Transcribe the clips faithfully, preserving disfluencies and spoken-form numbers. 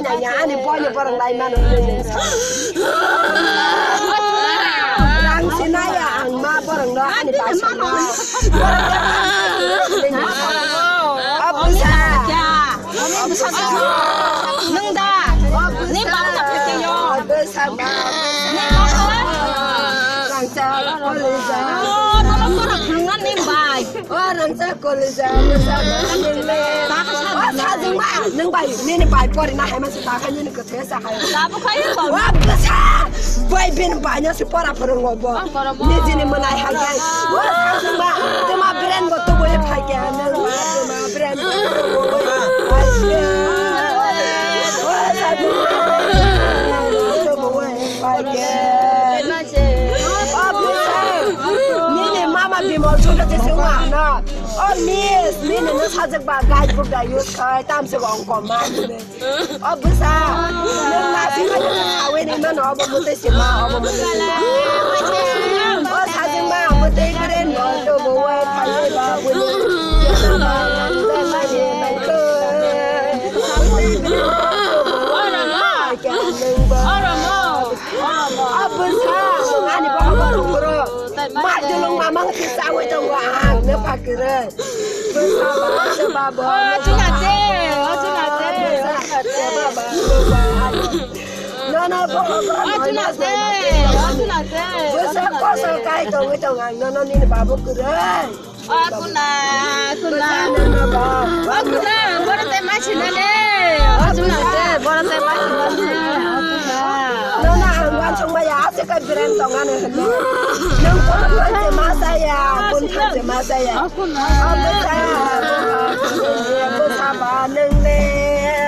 Nanya ani boyno borok lai mano. Rang sinaya ang ma borok no ani bai sano. Abusa. Nwng da? Ni baba da phaikhe yo. Abusa ba. Ni baba? Rangchak kolija. Oh, nono borok thangna ni bai. O rangchak kolija, rangchak kolija. O sajwkma, nwng bai, nini bai porina hai manse ta kha nini kwthwi sa hai. Labo khai ko. O bwsa, bai bini bai no se pora phwrwngo bo. Nijini mwnai hai khe. O sajwkma, tuma brain bo tubui phai khe, nwng tuma brain bo tubui phai khe. O sajwkma, tubui phai khe. O bwsa, nini mama bimol chuka te se wngma no. O miss, nini no sajak ba guide book da use khai, tam se wng kom ma nini. O bwsa, nwng ma si ma nini khawi ni mano, obo mwtwi si ma, obo mwtwi si ma. O sajak ma, mwtwi kre no, to bo wai khai ba, bo ni. Oro mo. Oro mo. Abusa, ani baba borok boro. Ma dulung mamang kisa wai tongo ang ne pakire. Baba, baba. Oh, chuna te, oh, chuna te. Baba, baba. No, no, baba, baba. Oh, chuna te, oh, chuna te. Bwsa koso kai tongwi tong ang, no, no, nini babu kire. O kuna, kuna. O kuna, boro tei ma sinane. O kuna te, boro tei ma sinane. O kuna. Nono ang uansuk maya, aswk khe brand tongani hwnwi. Nwng kun phan se ma saya, kun phan se ma saya. O kuna. O bwsa, bwsa ba nwng le,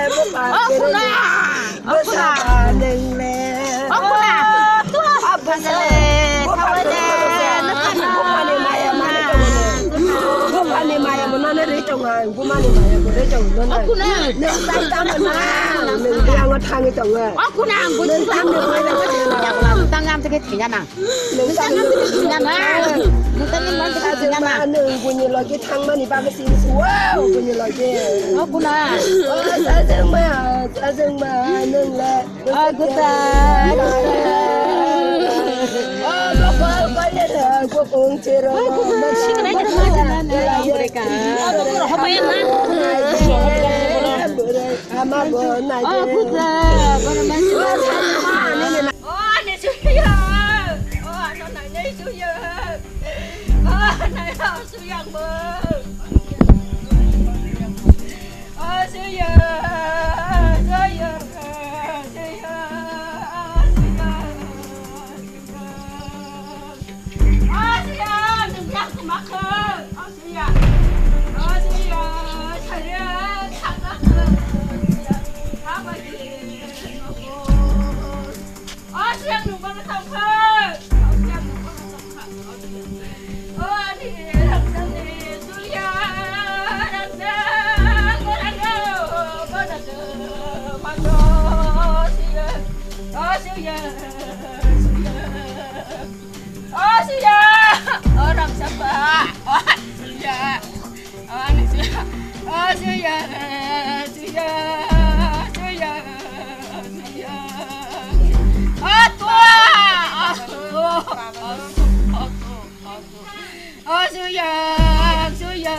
bwsa. O kuna. Bwsa ba nwng le. O kuna. O bwsa le, bupha le, bupha le maya mani tongo. Bupha ni maya mo nana rwi tongo, buma ni maya mo rwi tongo nana. O kuna. Nwng tai tamo na, nwng biyango thangwi tongo. O kuna, ang nwng tamni maya mo rwi tongo. Tang am teke thina na. Nwng tamni maya mo rwi tongo. Nwng tamni maya mo rwi tongo. Nwng buini logi thangmani bagwi sini suwa, buini logi. O kuna. O sajwngma, sajwngma, nwng le. Aguta. O suya, suya, suya, suya, suya. O suya, nwng biang se ma khe? O suya, o suya, sari, saka khe, suya, haba ye, nogo. O siyang nung bono tong kha. O siyang nung bono tong kha. O siyang. O ani rangchak ni suya, rangchak, rangchak, bono tong ma to siyang. O siyang, siyang. O siyang. O rangchak ba. O siyang. Ani suya, o suya, suya, suya, suya. Atua, atua, atua, atua, atua. O suya, suya,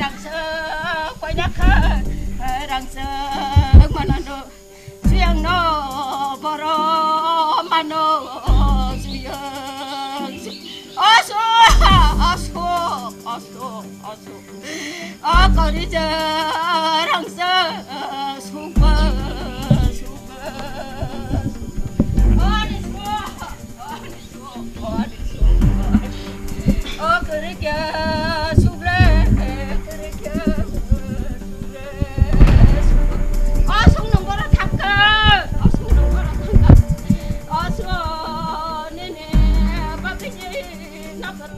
rangchak koina kha, rangchak manano. Suyang no boro mano suyang. Asu, asu, asu, asu. Akari jarang se suba, suba. Ani suba, ani suba, ani suba. O kwrwikya suble, kwrwikya suble, suble. O sung nung boro thangkha, o sung nung boro thangkha. O sung nini bagwi nabra.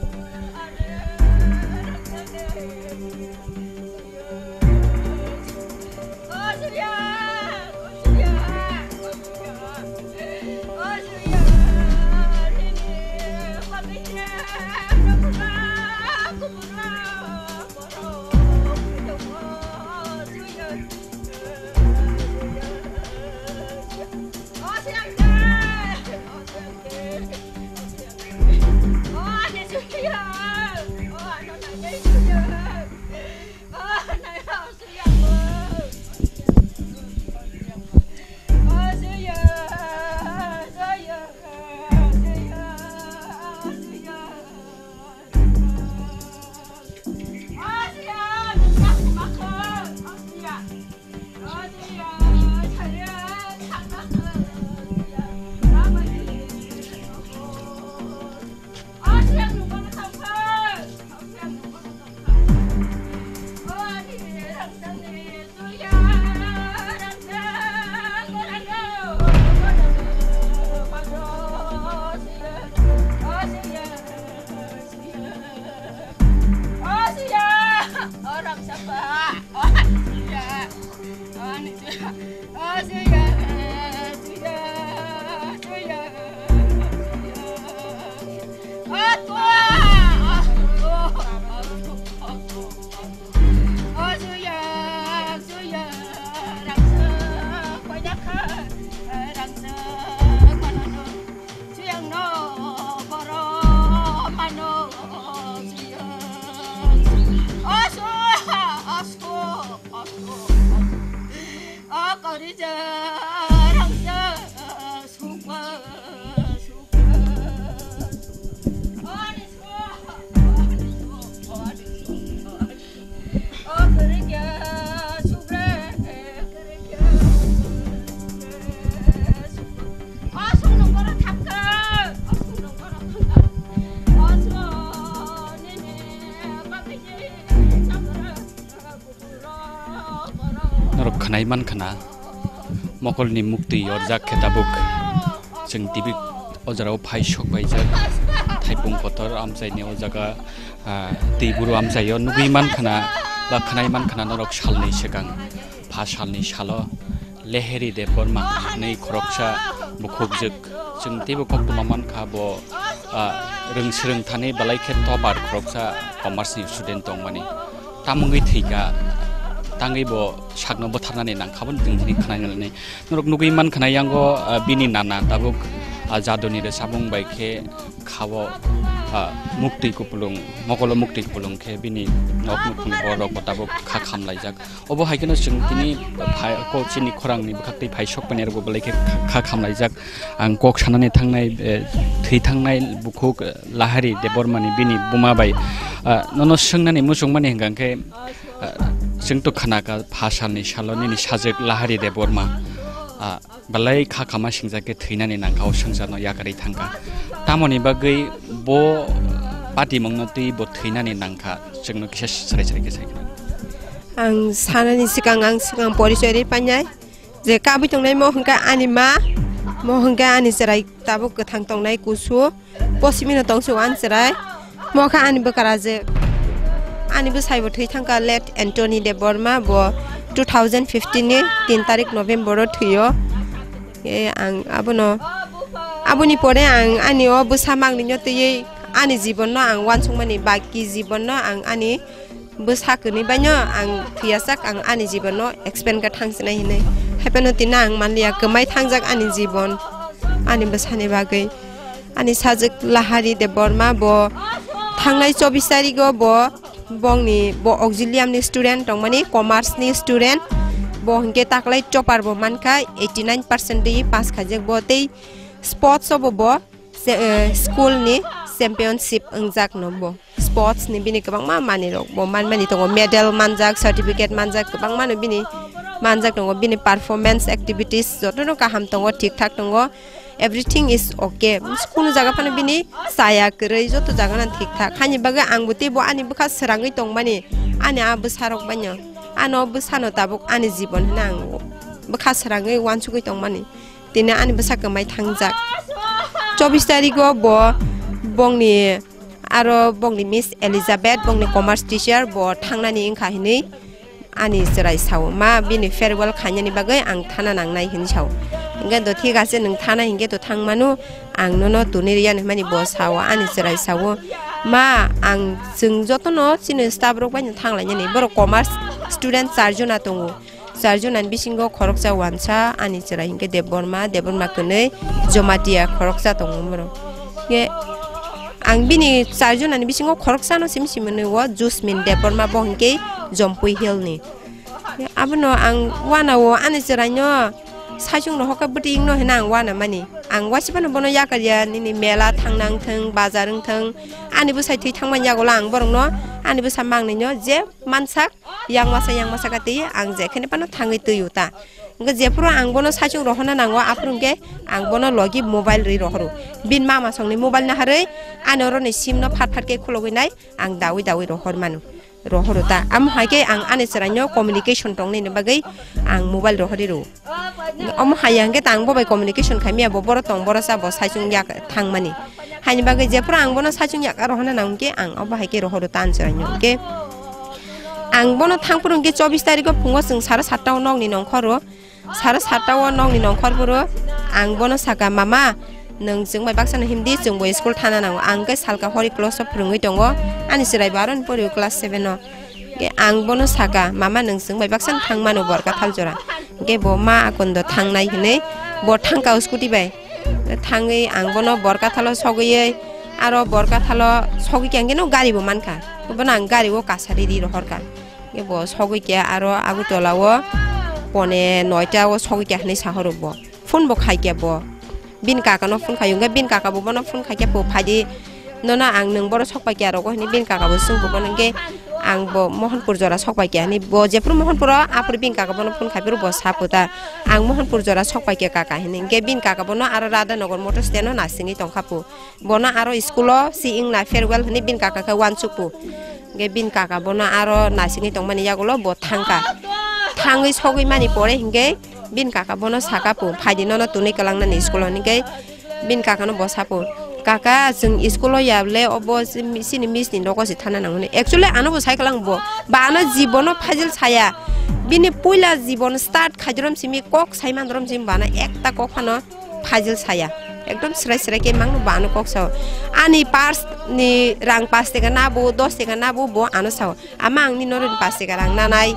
Norok khwnai mankha na, mokolni muktwi orjak khe tabuk chwng tibik o jora o phai sok paijak. Thaipung kotor amchaini o jaga, ah, twi buru amchaio nugwi mankha na, ba khwnai mankha na norok salni swkang, pha salni salo Leheri Debbarma hinwi khoroksa bukhukjwk. Chwng teibo koktwma mankha bo, ah, rwng swrwng thani belai khe topper khoroksa commerce ni student tongmani. Tamungwi thwikha, tangwi bo sakno bwtharnani nangkha bo chwng tini khwnai nani. Norok nugwi mankha na yango, ah, bini nana tabuk, ah, jaduni rwchapmung bai khe khao, ah, muktwi kupulung, mokolo muktwi kupulung khe bini nok nukhungni borok bo tabuk kha khamlaijak. Obo hai kheno chwng tini phai-, ko chini khorangni bwkhaktwi phai sok painai rokbo belai khe kha, kha khamlaijak. Ang kok sanani thangnai, eh, thwi thangnai bukhuk, eh, Lahari Debbarmani bini buma bai, ah, nono swngnani muchungmani hwnkha khe, ah, chwng to khna kha pha salni salo nini sajwk Lahari Debbarma, ah, belai kha kama singjak khe thwinani nangkha, o swngcharno yakarwi thangkha. Tamoni bagwi bo patimungno twi bo thwinani nangkha, chwngno kisa chwrai chwrai khe sai khna. Ang sanani swkang ang swkang porichoi rwi painai je kabui tongnai mo hwnkha ani ma, mo hwnkha ani chwrai tabuk kwthang tongnai kusu. Posimino tongsi uan chwrai. Mokha ani bwkara je. Ani bwsai bo thwi thangkha late Anthony Debbarma bo two thousand fifteen ni tin tarik November o thwio. E ang abono, aboni pore ang ani o bwsa magni nyo twiwi ani jibon no ang wansukmani baki jibon no ang ani bwsa kwrwi baino ang thwiyasak ang ani jibon no expand khe thangsinai hinwi. Haipano tini ang manliya kwmai thangjak ani jibon ani bwsani bagwi. Ani sajwk Lahari Debbarma bo thangnai chobbish tarigo bo bongni bo auxilium ni student tongmani commerce ni student bo hinkhe taklai topper bo mankha eighty nine percent twi pass khaijak bo tei sports o bo bo se-, eh, school ni championship wngjak no bo. Sports ni bini kwbangma manwi rok bo manmani tongo, medal manjak, certificate manjak, kwbangma no bini manjak tongo, bini performance activities jotono kaham tongo, thik thak tongo, everything is okay. Kunu jaga phano bini chaya kwrwi joto jaga no thik thak. Haini bagwi ang bo tei bo ani bwkha swrangwi tongmani, ani a bwsa rok baino, ano bwsano tabuk ani jibon hwnwi ang bwkha swrangwi wansugwi tongmani. Tini ani bwsa kwmai thangjak. Chobbish tarigo bo bongni aro bongni Miss Elizabeth, bongni commerce teacher, bo thangnani wngkha hinwi ani chwrai sao. Ma, bini farewell khainani bagwi ang thana nangnai hinwi sao. Hwnkhe do thik ase, nwng thana hinkhe to thangmano, ang nono tuni riyani hwnmani bo sao, ani chwrai sao. Ma, ang chwng jotono chini staff rok baino thanglainani, borok commerce student char jona tongo. Char jona ni bisingo khoroksa wansa ani chwrai hinkhe Debbarma, Debbarma kwnwi Jamatia khoroksa tongo borok. Hinkhe ang bini char jona ni bisingo khoroksa no simi simi nwi o Jusmin Debbarma bo hinkhe Jompui Hill ni. Abono ang wana o ani chwrai no saichung rohor khe bwtwi wngno hino ang wana mani. Ang waisa phano bono yakarya nini mela thangna wngthwng, bazar wngthwng, ani bwsai thwi thangmani yagulo ang borokno ani bwsa mangnwi no je mansak. Yang masa, yang masa ka twi ang je khene phano thangwi twi o ta. Hwnkhe jephuru ang bono saichung rohorna nango, aphuru hwnkhe ang bono logi mobile rwi rohoro. Bini mama songni mobile naharwi ani oroni sim no phat phat khe khulogwi nai ang dawi dawi rohor mano. rohoro ta. Amo hai khe ang ani chwraino communication tongnani bagwi ang mobile rohori rw. Omo hai ya hwnkhe ta ang bo bai communication khaimya, bo boro tong, boro cha, bo saichung yak thangmani. Haini bagwi jephuru ang bono saichung yak rohorna nang hwnkhe ang obo hai khe rohoro ta ani chwraino. Hwnkhe ang bono thangphuru hwnkhe chobbish tarikho phungo chwng sare satta o nokni nongkhoro. Sare satta o nokni nongkhor phuru ang bono saka, "Mama, nwng chwng bai baksa no himdi, chwng bo school thana nango." Ang khe salka hori class o phwrwngwi tongo, ani chwrai bo aroni pori o class seven o. Hwnkhe ang bono saka, "Mama, nwng chwng bai baksa no thang mano Borkathal jora." Hwnkhe bo ma akondo thangnai hinwi bo thangka o scooty bai. Thangwi ang bono Borkathalo sogwi, aro Borkathalo sogwi khe ang khe no gari bo mankha, bono ang gari o kasari ri rohorkha. Hwnkhe bo sogwi khe aro Agartala o pone noita o sogwi khe hinwi sahoro bo. Phone bo khai khe bo. Bini kaka no phone khai, hwnkhe bini kaka bo bono phone khai khe, "Phu, phaidi, nono ang nwng boro sok pai khe aro," hinwi bini kaka bo swng bo bono. Hwnkhe ang bo Mohanpur jora sok pai khe hinwi bo jephuru Mohanpur o, aphuru bini kaka bono phone khai phuru bo sa phu ta, "Ang Mohanpur jora sok pai khe kaka," hinwi. Hwnkhe bini kaka bono aro Radhanagar motor stand o nasingwi tong kha phu. Bono aro school o si wngna farewell hinwi bini kaka khe uansuk phu. Hwnkhe bini kaka bono aro nasingwi tongmani yagulo bo thangkha. Thangwi sogwi mani pore hwnkhe bini kaka bono saka phu, "Phaidi, nono tunwi kwlangnani school o," hinwi khe bini kaka no bo sa phu, "Kaka, chwng school o ya le obo chini miss ni nogo se thana nango," hinwi. Actually ano bo sai kwlang bo, ba ano jibono phajil saya, bini puila jibon start khaidorom simi kok sai mandrom simi bana ekta kok phano phajil saya. Ekdom srai srai khe mangno bo ano kok sao. Ani purse ni rang pash taka na bo, dos taka na bo, bo ano sao. "Ama, ang ni norok ni pash taka rang nanai."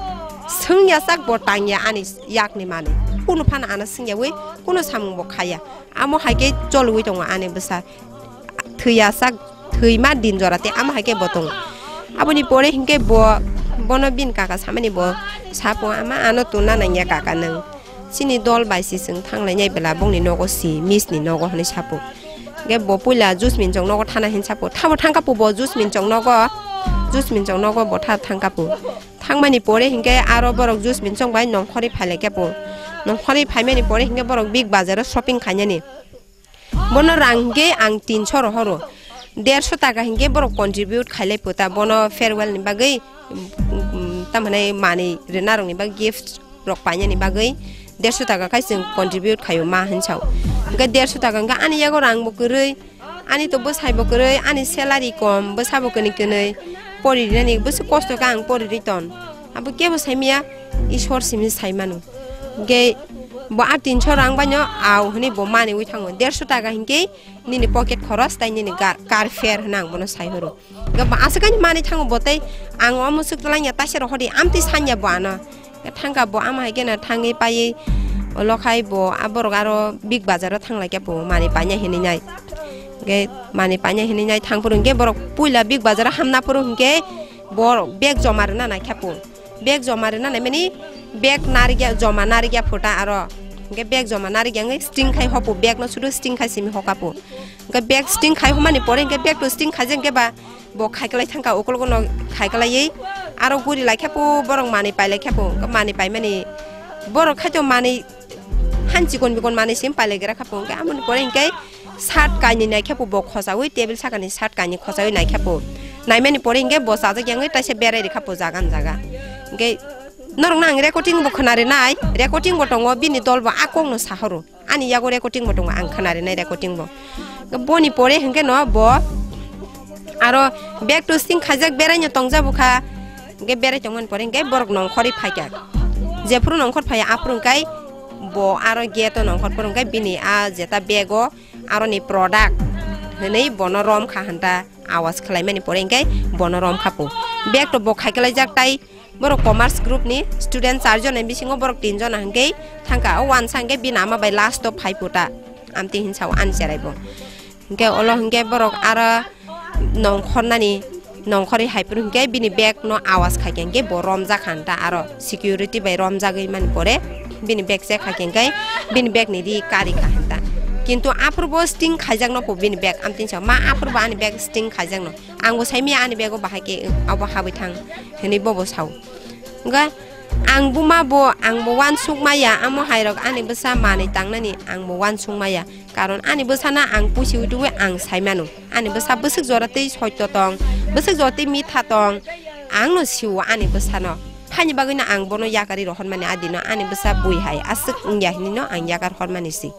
Swngya sak bo tangya ani yak ni manwi. Kunu phano ano swngyawi, kunu samung bo khaya. Amo hai khe cholwi tongo ani bwsa. Thwiya sak, thwima din jora tei amo hai khe bo tongo. Aboni pore hinkhe bo, bono bini kaka samani bo sa phu, "Ama, ano tuna nangya kaka nwng. Chini dol bai si chwng thanglainai bela bongni nogo si, miss ni nogo," hinwi sa phu. Hwnkhe bo puila Jusmin chong nogo thana hin sa phu. Thabo thangkha phu bo Jusmin chong nogo. Jusmin chong nogo bo tha thangkha phu. Thangmani pore hinkhe aro borok Jusmin chong bai nongkhorwi phailai khe phu. Nongkhorwi phaimani pore hinkhe borok Big Bazar o shopping khainani. Bono rang hinkhe ang tinso rohoro. Derso taka hinkhe borok contribute khailai phu ta bono farewell ni bagwi, mm, tamhinai manwi rwna rokni bagwi gift rok painani bagwi derso taka khai chwng contribute khaio ma hinwi sao. Hwnkhe derso taka hwnkhe ani yago rang bo kwrwi, ani to bwsai bo kwrwi, ani salary kom, bwsa bo kwnwi kwnwi pori rinani bwswk kosto khe ang pori ri ton. Abo kebo saimaya, Ishwar simi sai mano. Hwnkhe bo a tinso rang baino au hinwi bo manwi thango. Derso taka hinkhe nini pocket khoros tei nini gar-, car fare hinwi ang bono sai horo. Hwnkhe bo aswk ani manwi thango bo tei ang omo swk twlangya taisa rohordi amtwi sanya bo ano. Hwnkhe thangkha bo ama hai kheno thangwi paiwi ulo khai bo a borok aro Big Bazar o thanglai khe bo manwi paina hinwi nai. Hwnkhe manwi paina hinwi nai thangphuru hwnkhe borok puila Big Bazar o hamna phuru hwnkhe borok bag joma rwna nai khe bo. Bag joma rwna nai mani bag narwkya, joma narwkya phuta aro. Hwnkhe bag joma narwkya wngwi sting khai hopo, bag no sudu sting khai simi hokapo. Hwnkhe bag sting khai homani pore hwnkhe bag to sting khaijak hwnkhe ba bo khaiklai thangkha, ukologo no khaiklaiwi aro guri laikha po, borok manwi pailai kha po. Hwnkhe manwi paimani borok khai to manwi han chikon bikon manwi sim pailai gra kha po. Hwnkhe amoni pore hwnkhe shirt kainwi naikha po, bo khochaui table sakani shirt kainwi khochaui naikha po. Naimani pore hwnkhe bo chajak yangwi taisa berai rikha po jaga ni jaga. Hwnkhe norokno ang recording bo khwna rinai, recording bo tongo, bini dol bo a kok no sahoro. Ani yago recording bo tongo, ang khwna rinai recording bo. Boni pore hwnkhe no bo aro bag to sting khaijak berai no tongjak bwkha. Hwnkhe berai tongmani pore hwnkhe borok nongkhorwi phaikha. Jephuru nongkhor phaiya aphuru hwnkhe bo aro gate o nongkhor phuru hwnkhe bini a jeta bag o aroni product hinwi bono rom kha hanta, awas khwlaimani pore hwnkhe bono rom kha po. Bag to bo khaiklaijak tai borok commerce group ni student char jona bisingo borok tin jona hwnkhe thangkha, o uansa hwnkhe bini ama bai last o phai puta amtwi hinsa o ani cherai bo. Hwnkhe olo hwnkhe borok aro nongkhornani, nongkhorwi hai phuru hwnkhe bini bag no awas khaikhe hwnkhe bo romjak kha hanta, aro security bai romjagwi mani pore bini bag check khaikhe hwnkhe bini bag ni ri kari kha hanta. Kintu aphuru bo sting khaijak no po bini bag, amtwi hinsa ma aphuru bo ani bag sting khaijak no. Ang bo saimaya ani bag o bahai khe abo habwi thang hinwi bobo sao. Hwnkhe ang buma bo, ang bo uansuk maya, amo hai rok ani bwsa manwi tangnani ang bo uansuk maya. Karon ani bwsano ang pusi uitugwi ang sai mano. Ani bwsa bwswk jora tei soito tong, bwswk jora tei mitha tong. Ang no siwo ani bwsano. Haini bagwi no ang bono yakari rohormani adino ani bwsa bui hai aswk wngya hinwi no ang yakar hormani si.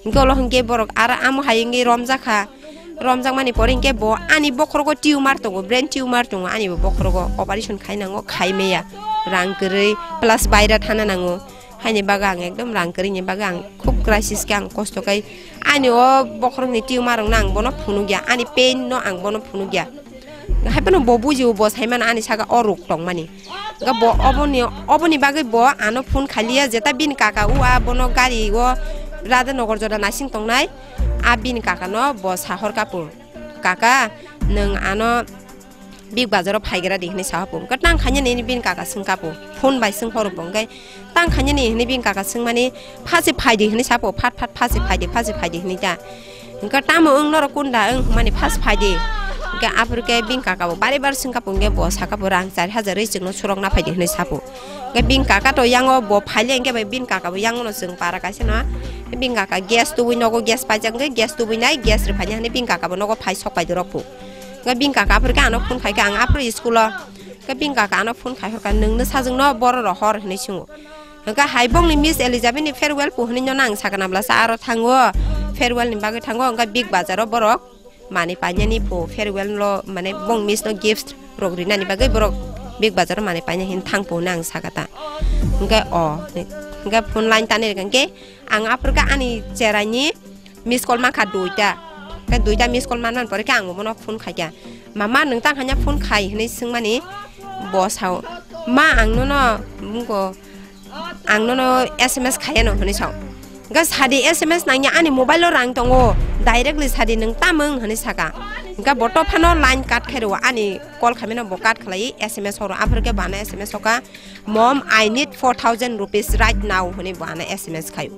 Hinkhe ulo hinkhe borok aro amo hai wngwi romjakha. Romjakmani pore hinkhe bo ani bokhorogo tumor tongo, brain tumor tongo, ani bo bokhorogo operation khai nango, khai maya. Rang kwrwi plus baira thana nango. Haini bagwi ang ekdom rang kwrwini bagwi ang khub crisis khe ang kosto khai. Ani o bokhorokni tumor rokno ang bono phunukya, ani pain no ang bono phunukya. Haiphano bo bujio, bo saimano ani saka o rok tongmani. Ga bo oboni, oboni bagwi bo ano phone khaliya, jeta bini kaka u a bono gari o Radhanagar jora nasing tongnai. A bini kaka no bo sahor kapu, "Kaka, nwng ano Big Bazar o phaigra di," hinwi saha pu. Hwnkhe tang khaina nini bini kaka swng kapu. Phone bai swng horo bo hwnkhe tang khaina ni hinwi bini kaka swngmani, "Phasi phai di," hinwi sapu, "Phat phat phasi phai di, phasi phai di," hinwi ta. Hwnkhe tamo wng norok kunda wng hwnmani phas phai di. Hwnkhe aphuru khe bini kaka bo bari bar swng kapu, hwnkhe bo saka pu, "Rang char hajar rwi chwngno surok na phai di," hinwi sapu. Hwnkhe bini kaka to yango bo phai le, hwnkhe bai bini kaka bo yango no chwng para kaisa no. Bini kaka gas tubui nogo, gas paijak, hwnkhe gas tubui nai, gas rw phai nai hinwi bini kaka bo nogo phai sok pai di rok pu. Hwnkhe bini kaka aphuru khe ano phone khai khe ang aphuru school o. Hwnkhe bini kaka ano phone khai hor kha, "Nwng no sajwk no boro rohor," hinwi swngo. Hwnkhe hai bongni Miss Elizabeth ni farewell pu hinwi no nang sakana bwlasa aro thango, farewell ni bagwi thango, hwnkhe Big Bazar o borok manwi painani pu farewell lo, mane bong Miss no gift rok rinani bagwi borok Big Bazar o manwi paina hin thang pu hinwi ang sakata. Hwnkhe o, hwnkhe phone line tani rwkha hwnkhe ang aphuru khe ani cherai ni miss call mankha duita. Khe duita miss call manmani pore khe ang bono phone khaikha. "Mama, nwng tang hanya phone khai?" hinwi swngmani bo sao, "Ma, ang nono, bungko, ang nono S M S khaiya no," hinwi sao. Hwnkhe sadi, "S M S nangya, ani mobile o rang tongo, directly sadi, nwng tamung?" hinwi saka. Hwnkhe bo to phano line cut khai rwo, ani call khaimano bo cut khlai S M S horo, aphuru khe bo ano S M S hoka, "Mom, I need four thousand rupees right now," hinwi bo ano S M S khaio.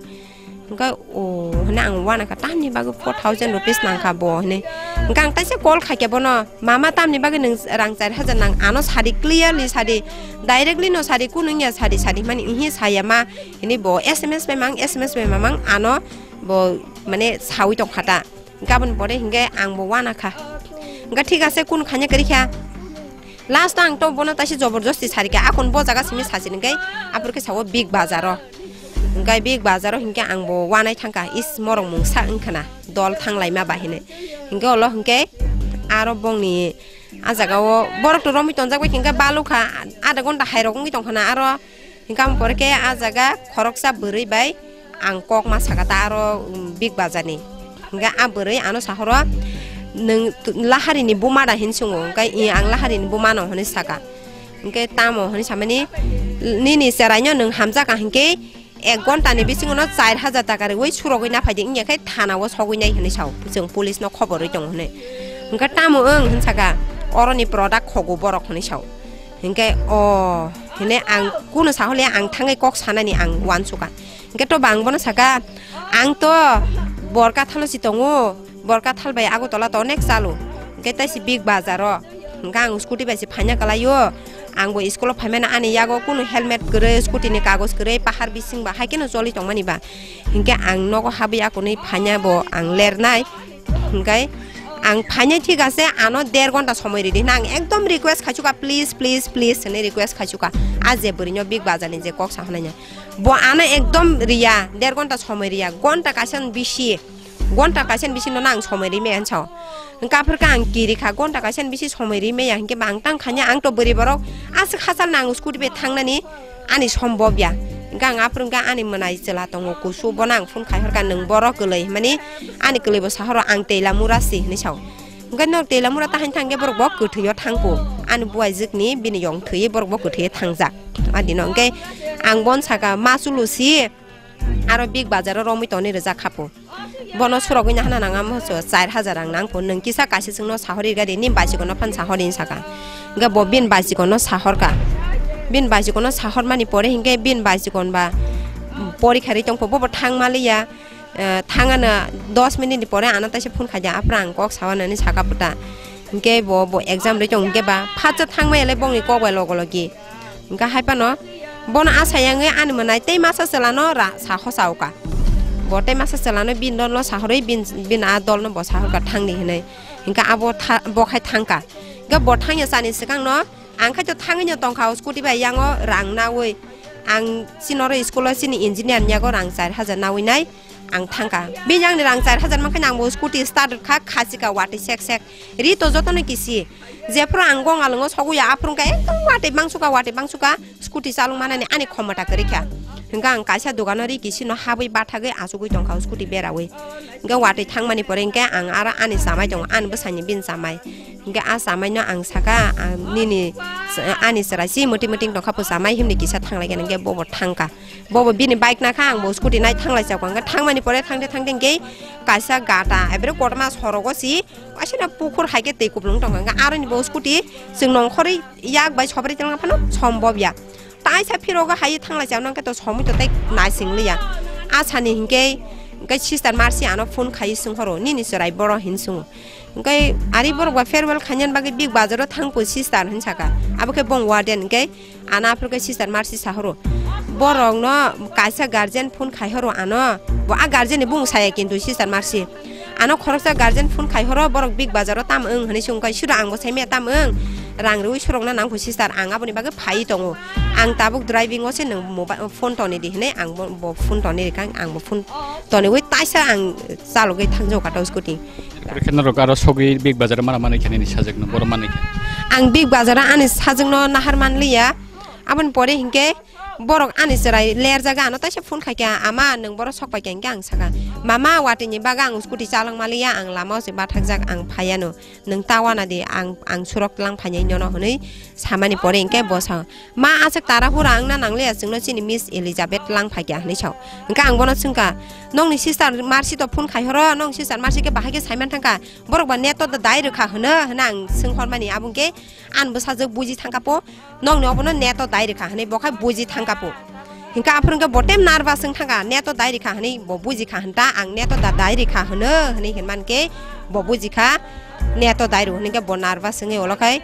Hwnkhe o hwnwi ang uanakha, "Tamni bagwi four thousand rupees nangkha bo?" hinwi. Hwnkhe ang taisa call khaikhe bono, "Mama, tamni bagwi nwng rang char hajar nang? Ano sadi, clearly sadi, directly no sadi, kunu wngya sadi, sadi mani ihi saya ma," hinwi bo S M S bai mang, S M S bai mamang ano bo mane sawi tongkha ta. Gabon pore hwnkhe ang bo uanakha. Hwnkhe thik ase, kunu khaina kwrwi kha. Last o ang to bono taisa joborjosti sarikha, akon bo jaga simi sachini hwnkhe aphuru khe sao Big Bazar o. Hwnkhe Big Bazar o hwnkhe ang bo uanai thangkha, is morok mungsa wngkhana dol thanglaima ba hinwi. Hwnkhe olo hwnkhe aro bongni a jaga o borok to romwi tonjak bai hwnkhe balukha, adha ghonta hairok wngwi tongkhana aro. Hwnkhe amo pore khe a jaga khoroksa bwrwi bai ang kok ma saka ta aro, um, Big Bazar ni. Hwnkhe a bwrwi ano sahoro, "Nwng tu-, Lahari ni buma da?" hin swngo. Hwnkhe, "I, ang Lahari ni buma no," hinwi saka. Hwnkhe, "Tamo?" hinwi samani, "Nini cherai no nwng hamjak ka hinkhe ek ghonta ni bisingo no char hajar taka rwui surogwi naphai di, wngya khe thana o sogwi nai," hinwi sao. "Chwng police no khobor rwi tongo," hinwi. Hwnkhe, "Tamo wng?" hin saka, "Oro ni product khogo borok," hinwi sao. Hwnkhe, "O," hinwi ang kunu saholiya, ang thangwi kok sanani ang uansukha. Hwnkhe to bang bono saka, "Ang to Borkathalo si tongo, Borkathal bai Agartala to onek chalo. Hwnkhe tai si Big Bazar o. Hwnkhe ang scooty bai si phaina kwlaio. Ang bo school o phaimano ani yago kunu helmet kwrwi, scooty ni kagoj kwrwi, pahar bising ba hai kheno choli tongmani ba. Hwnkhe ang nogo habwi akonwi phaina bo ang lernai." Hwnkhe ang phainai thik ase, ano der ghonta somoi ridi hwnwi ang ekdom request khaichukha, "Please, please, please," hinwi request khaichukha. A je bwrwino Big Bazar ni je kok sahonai na, bo ano ekdom riya, der ghonta somoi riya, ghonta kaisa ni bisi, ghonta kaisa ni bisi nono ang somoi ri maya hinwi sao. Hwnkhe aphuru khe ang kiri kha, ghonta kaisa ni bisi somoi ri maya hinkhe ba ang tang khaina, ang to bwrwi borok aswk hachal no ang scooty bai thangnani ani sombobya. Hwnkhe ang aphuru hwnkhe ani mwnai chwla tongo kusu, bono ang phone khai horkha, "Nwng boro kwlwi?" hwnmani ani kwlwi bo sahoro, "Ang Teilamura si," hinwi sao. Hwnkhe, "Nok Teilamura ta hain thangkhe borok bo kwthwio thangkho, ani buaijwkni bini yong thwiwi borok bo kwthwio thangjak." Adino hwnkhe ang bono saka, "Ma chulu si, aro Big Bazar o romwi tonwi rwjak kha pho." Bono surogwi nahana nang amo so char hajar rang nang pho, nwng kisa kaisa chwngno sahori gari ni baisikon no phan sahori saka. Hwnkhe bo bin baisikon no sahorka. Bin baisikon no sahormani pore hinkhe bin baisikon ba porikha ri tongpho, bo bo thang maliya. Eh, thangano dos minute ni pore ano taisa phone khaida, "Aphra ang kok sawa," hinwi saka puta. Hinkhe bo, bo exam ri tong hinkhe ba phatsa thangmaya le bongni kok bai logo logi. Hwnkhe hai phano bono asa yangwi ani mwnai tei masa chwlano ra sa hosa oka. Bo tei masa chwlano bini dolno sahorwi bin, bini a dolno bo sahorkha thangdi hinwi. Hwnkhe abo tha-, bo khai thangkha. Hwnkhe bo thangya chani swkangno Ang khai to thangwi no tongkha o scooty bai, yango rang nawi. Ang chini oro school o chini engineer ni yago rang char hajar nawi nai. Ang thangkha. Bini yang ni rang char hajar mankhe ang bo scooty start kha, khasi ka watwi sek sek. Ri to joto no kisi. Jephuru ang gong alongo sogwi ya, aphuru khe ekdom watwi bangsuka, watwi bangsuka. Scooty chalok manani ani khomota kwrwi kha. Hingke ang kaisa dogano ri kisino habwi bathagwi achugwi tongkha o scooty berawi. Hingke watwi thangmani pore hingke ang aro ani chamai tongo, ani bwsani bini chamai. Hingke a chamai no ang saka, ang nini, ani chwrai si mwtwi mwtwi tongkha po chamai himni kisa thanglai khe hingke bobo thangkha. Bobo bini bike nakha, ang bo scooty nai thanglai chakha. Hingke thangmani pore thangde thangde hingke kaisa gata, ebere kotorma sorogo si, asina pukhur hai khe twi kuplung tongkha. Hingke aroni bo scooty chwng nongkhorwi yak bai sobri tongna phano sombob ya. Taisa phirogo hai thanglai chao nang khe to somoi to tei naising liya. Asani hinkhe, hinkhe sister Marsi ano phone khai swng horo, "Nini chwrai boro?" hin swng. Hinkhe ari borok ba farewell khainani bagwi Big Bazar o thang po sister hin saka. Abo khe bong warden hinkhe ano aphuru khe sister Marsi sa horo. Borok no kaisa guardian phone khai horo ano. Bo a guardian ni bung saya kintu sister Marsi. Ano khoroksa guardian phone khai horo, borok Big Bazar o tam wng hinwi swng khe, "Siro ang bo sai maya tam wng, rang rwui surokna nang kho sister, ang aboni bagwi phaiwi tongo. Ang tabuk driving o se nwng moba-, phone toni di," hinwi ang bo, bo phone toni rikha, ang bo phone toniwi taisa ang chalogwi thangjago kata o scooty. Erpore khe norok aro sogwi Big Bazar o mara manwi khe nini sajwkno boro manwi khe? Ang Big Bazar o ani sajwkno nahar manliya, aboni pore hinkhe Borok ani chwrai lerjaga ano taisa phone khaikha, "Ama, nwng boro sok paikha," hinkhe ang sakha, "Mama, watwi ni bagwi ang scooty chalok maliya, ang lama o se bathakjak, ang phaiya no, nwng ta wana di, ang, ang surok tlang phainai nono," hwnwi samani pore hinkhe bo sa, "Ma, aswk tara hura wngna nangliya, chwngno chini Miss Elizabeth tlang phaikha," hwnwi sao. Hinkhe ang bono swngkha, "Nokni sister Marsi to phone khai horo, nokni sister Marsi khe bahai khe saiman thangkha, borok ba net o dai rwkha hwno," hwnwi ang swng hormani, abo hinkhe ani bwsajwk buji thangkha po. Nokni obono net o dai rikha hwnwi bo khai buji thangkha po. Hinkhe aphuru hinkhe bo tem nervous wng thangkha, net o dai rikha hwnwi bo buji kha hwn ta, ang net o da dai rikha hwno hwnwi hinman khe bo buji kha net o dai rw hwnwi khe bo nervous wngwi ulo khai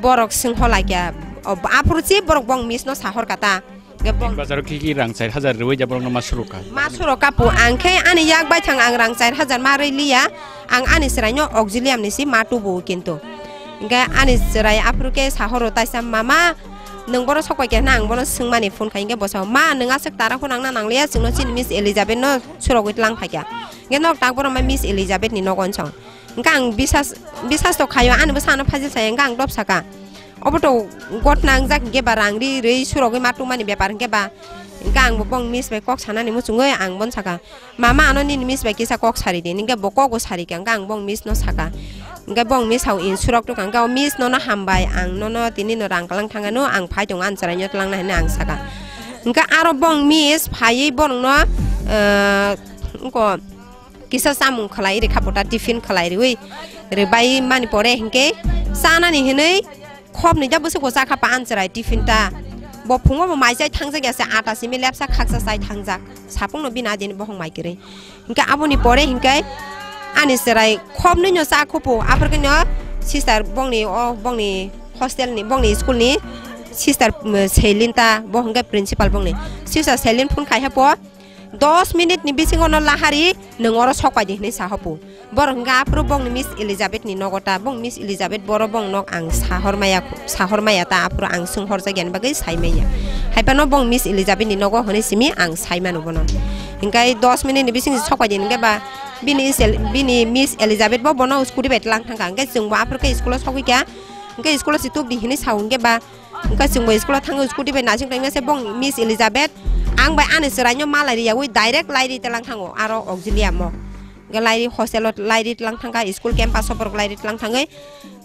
borok swng holaikha. O, aphuru se borok bong miss no sahor kha ta. Hinkhe bong Bazar o kiki rang char hajar rwui ja borok no ma suru kha. Ma suru kha po, ang khe ani yak bai thang ang rang char hajar ma rwi liya, ang ani chwrai no auxilium ni si ma tubu kintu. Hinkhe ani chwrai aphuru khe sahoro taisa, "Mama, nwng boro sok pai khe?" hwnwi ang bono swngmani phone khai, hinkhe bo sao, "Ma, nwng aswk tara phone nangna nangliya, chwngno chini Miss Elizabeth no surogwi tlang phaikha." Hinkhe nok tak bono ma Miss Elizabeth ni nogo onsong. Hinkhe ang bisas, bisas to khaio, ani bwsa ano phajil saya, hinkhe ang dop saka. Obo to gotna wngjak hinkhe ba rang ri rwi surogwi ma tungmani bepar hinkhe ba. Hinkhe ang bo bong miss bai kok sanani muchungwi ang bon saka, "Mama, ano nini miss bai kisa kok sari di," hinkhe bo kok bo sari kha, hinkhe ang bong miss no saka. Hinkhe bong miss hao in surok tongkha, hinkhe o miss nono hambai, ang nono tini no rang kalang thangano, ang phai tongo, ang chwrai no tlang na hinwi ang saka. Hinkhe aro bong miss phaiwi borok no, eh, wngko kisa chamung khlai rikha po ta, tiffin khlai riwi rwbai mani pore hinkhe chanani hinwi Khopni ja bwswk bo chakha pa anchwrai tiffin ta. Bo phungo bo mai chai thangjak ya se, ata simi lepsa khaksa chai thangjak. Sapung no bini adini bohong mai kwrwi. Hinkhe aboni pore hinkhe ani chwrai khopnwi no cha khupu, aphuru khe no sister bongni o bongni hostel ni, bongni school ni sister, um, Selin ta, bo hinkhe principal bongni. Sister Selin phone khai ha po. Dos minute ni bisingo no lahari nwng oro sok pai di hinwi sa hopu. Borok hwnkha aphuru bongni Miss Elizabeth ni nogo ta, bong Miss Elizabeth boro bong nok ang sahor maya, sahor maya ta, aphuru ang swnghor jak yani bagwi sai maya. Hai phano bong Miss Elizabeth ni nogo hinwi simi ang sai manu bono. Hinkhe dos minute ni bising sok pai di hinkhe ba bini Isel-, bini Miss Elizabeth bo bono scooty bai tlang thangkha. Hinkhe chwng bo aphuru khe school o sogwi kha. Hinkhe school o si tubdi hinwi sao hinkhe ba Wngkha chwngbo school o thango, scooty bai nasing tongmani se bong Miss Elizabeth. Ang bai ani chwraino malai riyawi direct lairi tlang thango aro auxilium o. Hwnkhe lairi hostel o lairi tlang thangkha, school campus o borok lairi tlang thangwi.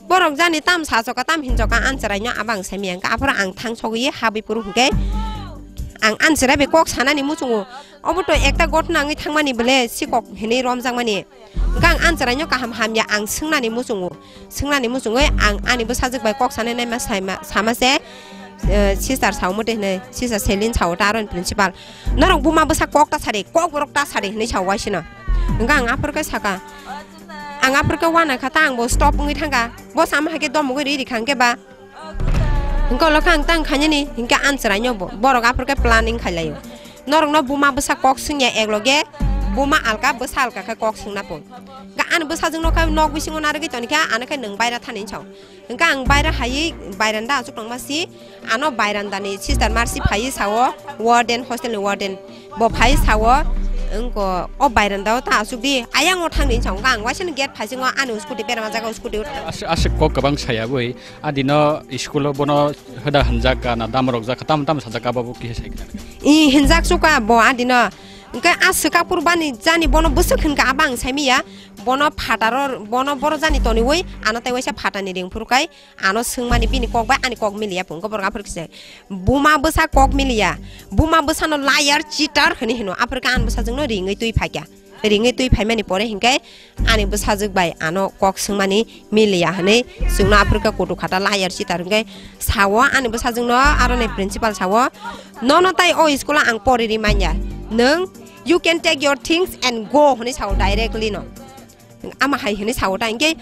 Borok jani tam sachoka tam hinjoka ani chwraino abo ang saimanya. Hwnkhe aphuru ang thang sogwi habwi phuru hwnkhe ang ani chwrai bai kok sanani muchungo. Obo to ekta gotna wngwi thangmani bwle sikok hinwi romjakmani. Hwnkhe ang ani chwraino kaham hamya ang swngnani muchungo. Swngnani muchungwi ang ani bwsajwk bai kok sanai naima saima, sama se, eh, sister sao motwi hinwi, sister Selin sao ta aroni principal. Norok buma bwsa kok ta sadi, kok borok ta sadi hinwi sao waisino. Hwnkhe ang aphuru khe saka, ang aphuru khe uanai kha ta ang bo stop wngwi thangkha. Bo sama hai khe domogwi ri rikha hwnkhe ba. Hwnkhe ulo khe ang tang khainani, hinkhe ani chwraino bo, borok aphuru khe planning khailaio. Norokno buma bwsa kok swngya ekloge, Buma alka, bwsa alka khe kok swngna pung. Hwnkhe ani bwsajwkno khe nok bisingo narwgwi tonikha, ano khe nwng baira thani hinwi sao. Hwnkhe ang baira haiwi bairanda achuk tongma si, ano bairandani sister Marsi phaiwi sao, warden, hostelni warden. Bo phaiwi sao, wngkha o bairandao ta achuk di, ayang o thang di hinwi sao. Hwnkhe ang waisano gate phaisingo ani scooty berma jaga scooty o thang. Aswk, aswk kok kwbang saya bwi, adino school o bono hoda hwnjak ka na dam rok jak ka, tamo tamo sajak ka, abo bo kisa sai kha. I hinjak chuka bo adino. Hwnkhe a swkakpur bani jani bono bwswk hwnkha abo ang saimiya. Bono phataro, bono boro jani toniwi ano tei waisa phatani ring phuru kai ano swngmani bini kok bai ani kok miliya phung. Hwnkhe borok aphuru kisa, buma bwsa kok miliya. Buma bwsano liar, cheater hwnwi hino. Aphuru khe ani bwsajwkno ringwi twi phaikha. Ringwi twi phaimani pore hinkhe ani bwsajwk bai ano kok swngmani miliya hwnwi chwngno aphuru khe kutu khata liar, cheater hwnkhe sao ani bwsajwkno, aroni principal sao, "Nono tai o school o ang pori ri manya. Nwng, you can take your things and go," hwnwi sao directly no. Ama hai hwnwi sao ta hinkhe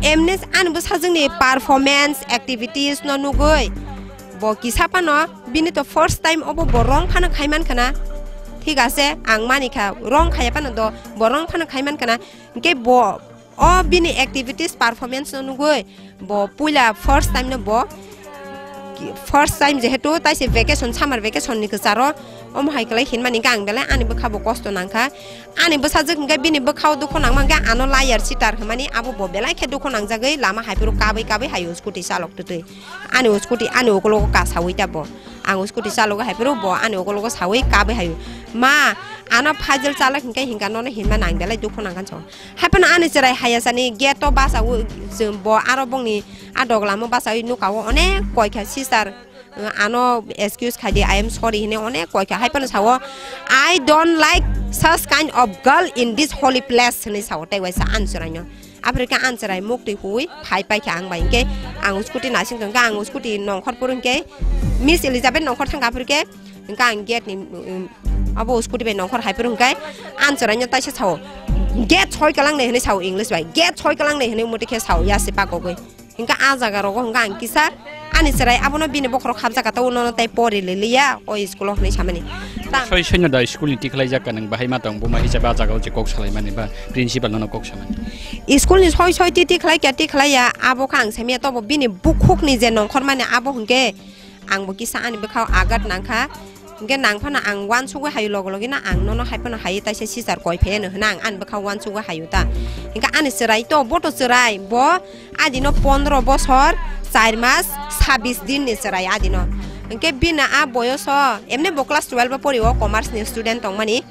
M N S ani bwsajwkni performance activities no nugwi bo kisa phano bini to first time obo bo wrong phano khai man khana. Thik ase, ang mani kha wrong khaya phano do bo wrong phano khai man khana. Hinkhe bo o bini activities performance no nugwi bo puila first time no bo ki-, first time jehetu taise vacation, summer vacation ni kwcharo omo hai kwlai hinmani hwnkhe ang belai ani bwkha bo kosto nangkha. Ani bwsajwk hwnkhe bini bwkhao dukhu nangma hwnkhe ano liar, cheater hwnmani abo bo belai khe dukhu nangjagwi lama haiphuru kabwi kabwi haio scooty chalok twtwi. Ani o scooty ani ukologo kasawi ta bo. Ang o scooty chalogo haiphuru bo ani ukologo sawi kabwi haio. Ma, ano phaijil chalak hinkhe hinka nono hinmani ang belai dukhu nangkha chong. Haiphano ani chwrai hayasani gate o bachawi, bo aro bongni a doglamo bachawi nukao onek koikha sister, uh, ano excuse khaidi, "I am sorry," hinwi onek koikha. Haiphano sao, "I don't like such kind of girl in this holy place," hinwi sao tei waisa ani chwraino. Aphuru khe ani chwrai muktwi huwi phai paikha ang bai. Hinkhe ang scooty naising tongkha, ang scooty nongkhor phuru hinkhe Miss Elizabeth nongkhor thangkha aphuru khe. Hwnkhe ang gate ni, um, abo scooty bai nongkhor hai phuru hwnkhe ani chwraino taisa sao, "Gate soi kwlangnai," hwnwi sao English bai, "Gate soi kwlangnai," hwnwi muti khe sao yasi pakogwi. Hwnkhe a jaga rogo hwnkhe ang kisa ani chwrai abono bini bokhorok habjak ka, "Tao nono tai pori liliya o school o," hwnwi samani. Ta- Soi soino da school ni tikhlai jak ka, nwng bahai ma tong buma hisabe a jaga o je kok salai mani ba principal nono kok samani. School ni soi soi ti tikhlai kya tikhlai ya abo kha ang samya, tobo bini bukhuk ni je nongkhor mani abo hwnkhe Ang bo kisa ani bwkhao agat nangkha. Hinkhe nang phano ang uansugwi hayo, loge loge no ang nono hai phano hayo, taisa sister koi phai ano hwna ang ani bwkhao uansugwi hayo ta. Hinkhe ani chwrai to, bo to chwrai, bo adino pondro bosor char mas sabbish din ni chwrai adino. Hinkhe bini a boyoso, emne bo class twelve o pori o, commerce ni student tongmani.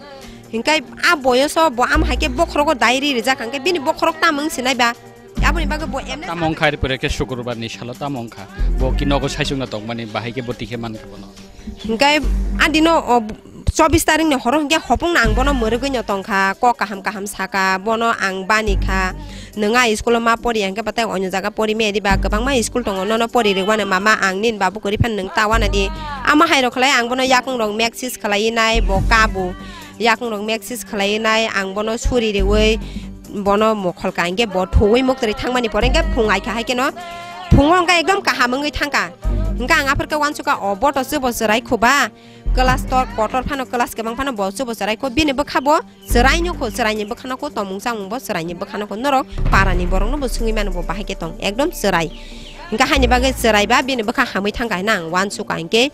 Hinkhe a boyoso bo am hai khe bokhorogo diary rijak, hinkhe bini bokhorok tamo wng sinai ba? Aboni bagwi bo emne Tamo wngkha, er pore khe Sukurbar ni salo tamo wngkha. Bo ki nogo saichung na tongmani, bahai khe bo tikhe mankha bono. Hinkhe adino o chobbish tarik ni horo hinkhe hopung no ang bono mwrwgwi no tongkha, kok kaham kaham saka, bono ang bani kha, "Nwng a school o ma pori ya hinkhe batai onyo jaga pori me di ba, kwbangma school tongo, nono pori rwgwano mama, ang nini babu kwrwi phano nwng ta wana di." Amo hai rok khlai ang bono yakung rok meksis khlai nai, bo kabu yakung rok meksis khlai nai, ang bono suri rwui bono mokhol ka, hinkhe bo thuwi muktwi thangmani pore hinkhe phung ai kha, hai kheno phungo hinkhe ekdom kaham wngwi thangkha. Hinkhe ang aphuru khe uansukha, o boto chubo chwrai kho ba, class tor kotor phano, class kwbang phano bo chubo chwrai kho, bini bwkha bo chwraino kho, chwraini bwkhano kho, tongmung chamung bo chwraini bwkhano kho, norok parani borokno bo swngwi mano bo bahai khe tong, ekdom chwrai. Hinkhe haini bagwi chwrai ba bini bwkha hamwi thangkha hino ang uansukha, hinkhe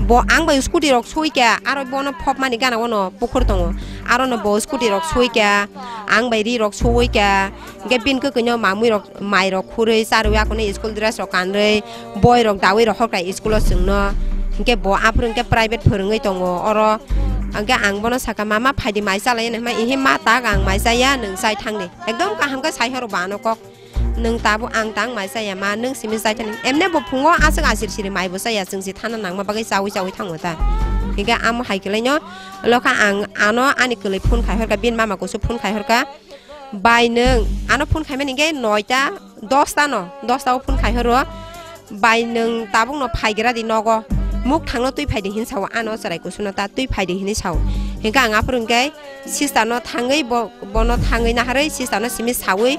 Bo ang bai scooty rok sui khe, aro bono phopmani gana o no pukhur tongo, aro no bo scooty rok sui khe, ang bai ri rok sui khe, hinkhe bini kwkwi no mamui rok mai rok khurui charwi, akoni school dress rok kanrwi, boi rok dawi rok hokrai school o chwngno, hinkhe bo aphuru hinkhe private phwrwngwi tongo oro, hinkhe ang bono sakha, "Mama, phaidi mai chalai," hinwi hima, "Ihi ma tak, ang mai chaya, nwng chai thangdi." Ekdom kaham khe sai horo bo ano kok. Nwng tabuk ang tang mai chaya ma, nwng simi chai thani. Emne bo phungo aswk asir siri mai bo chaya, chwng si thana nangma bagwi chaui chaui thango ta. Hinkhe amo hai kwlaino, lokha ang ano ani kwlwi phone khai horkha, bini mama kusu phone khai horkha. Bai nwng ano phone khaimani hinkhe noita, dosta no, dosta o phone khai horo. Bai nwng tabuk no phai gra di nogo. Muk thangno twi phai di hin sao, ano chwrai kusuno ta twi phai di hinwi sao. Hinkhe ang aphuru hinkhe sister no thangwi bo, bono thangwi naharwi sister no simi saui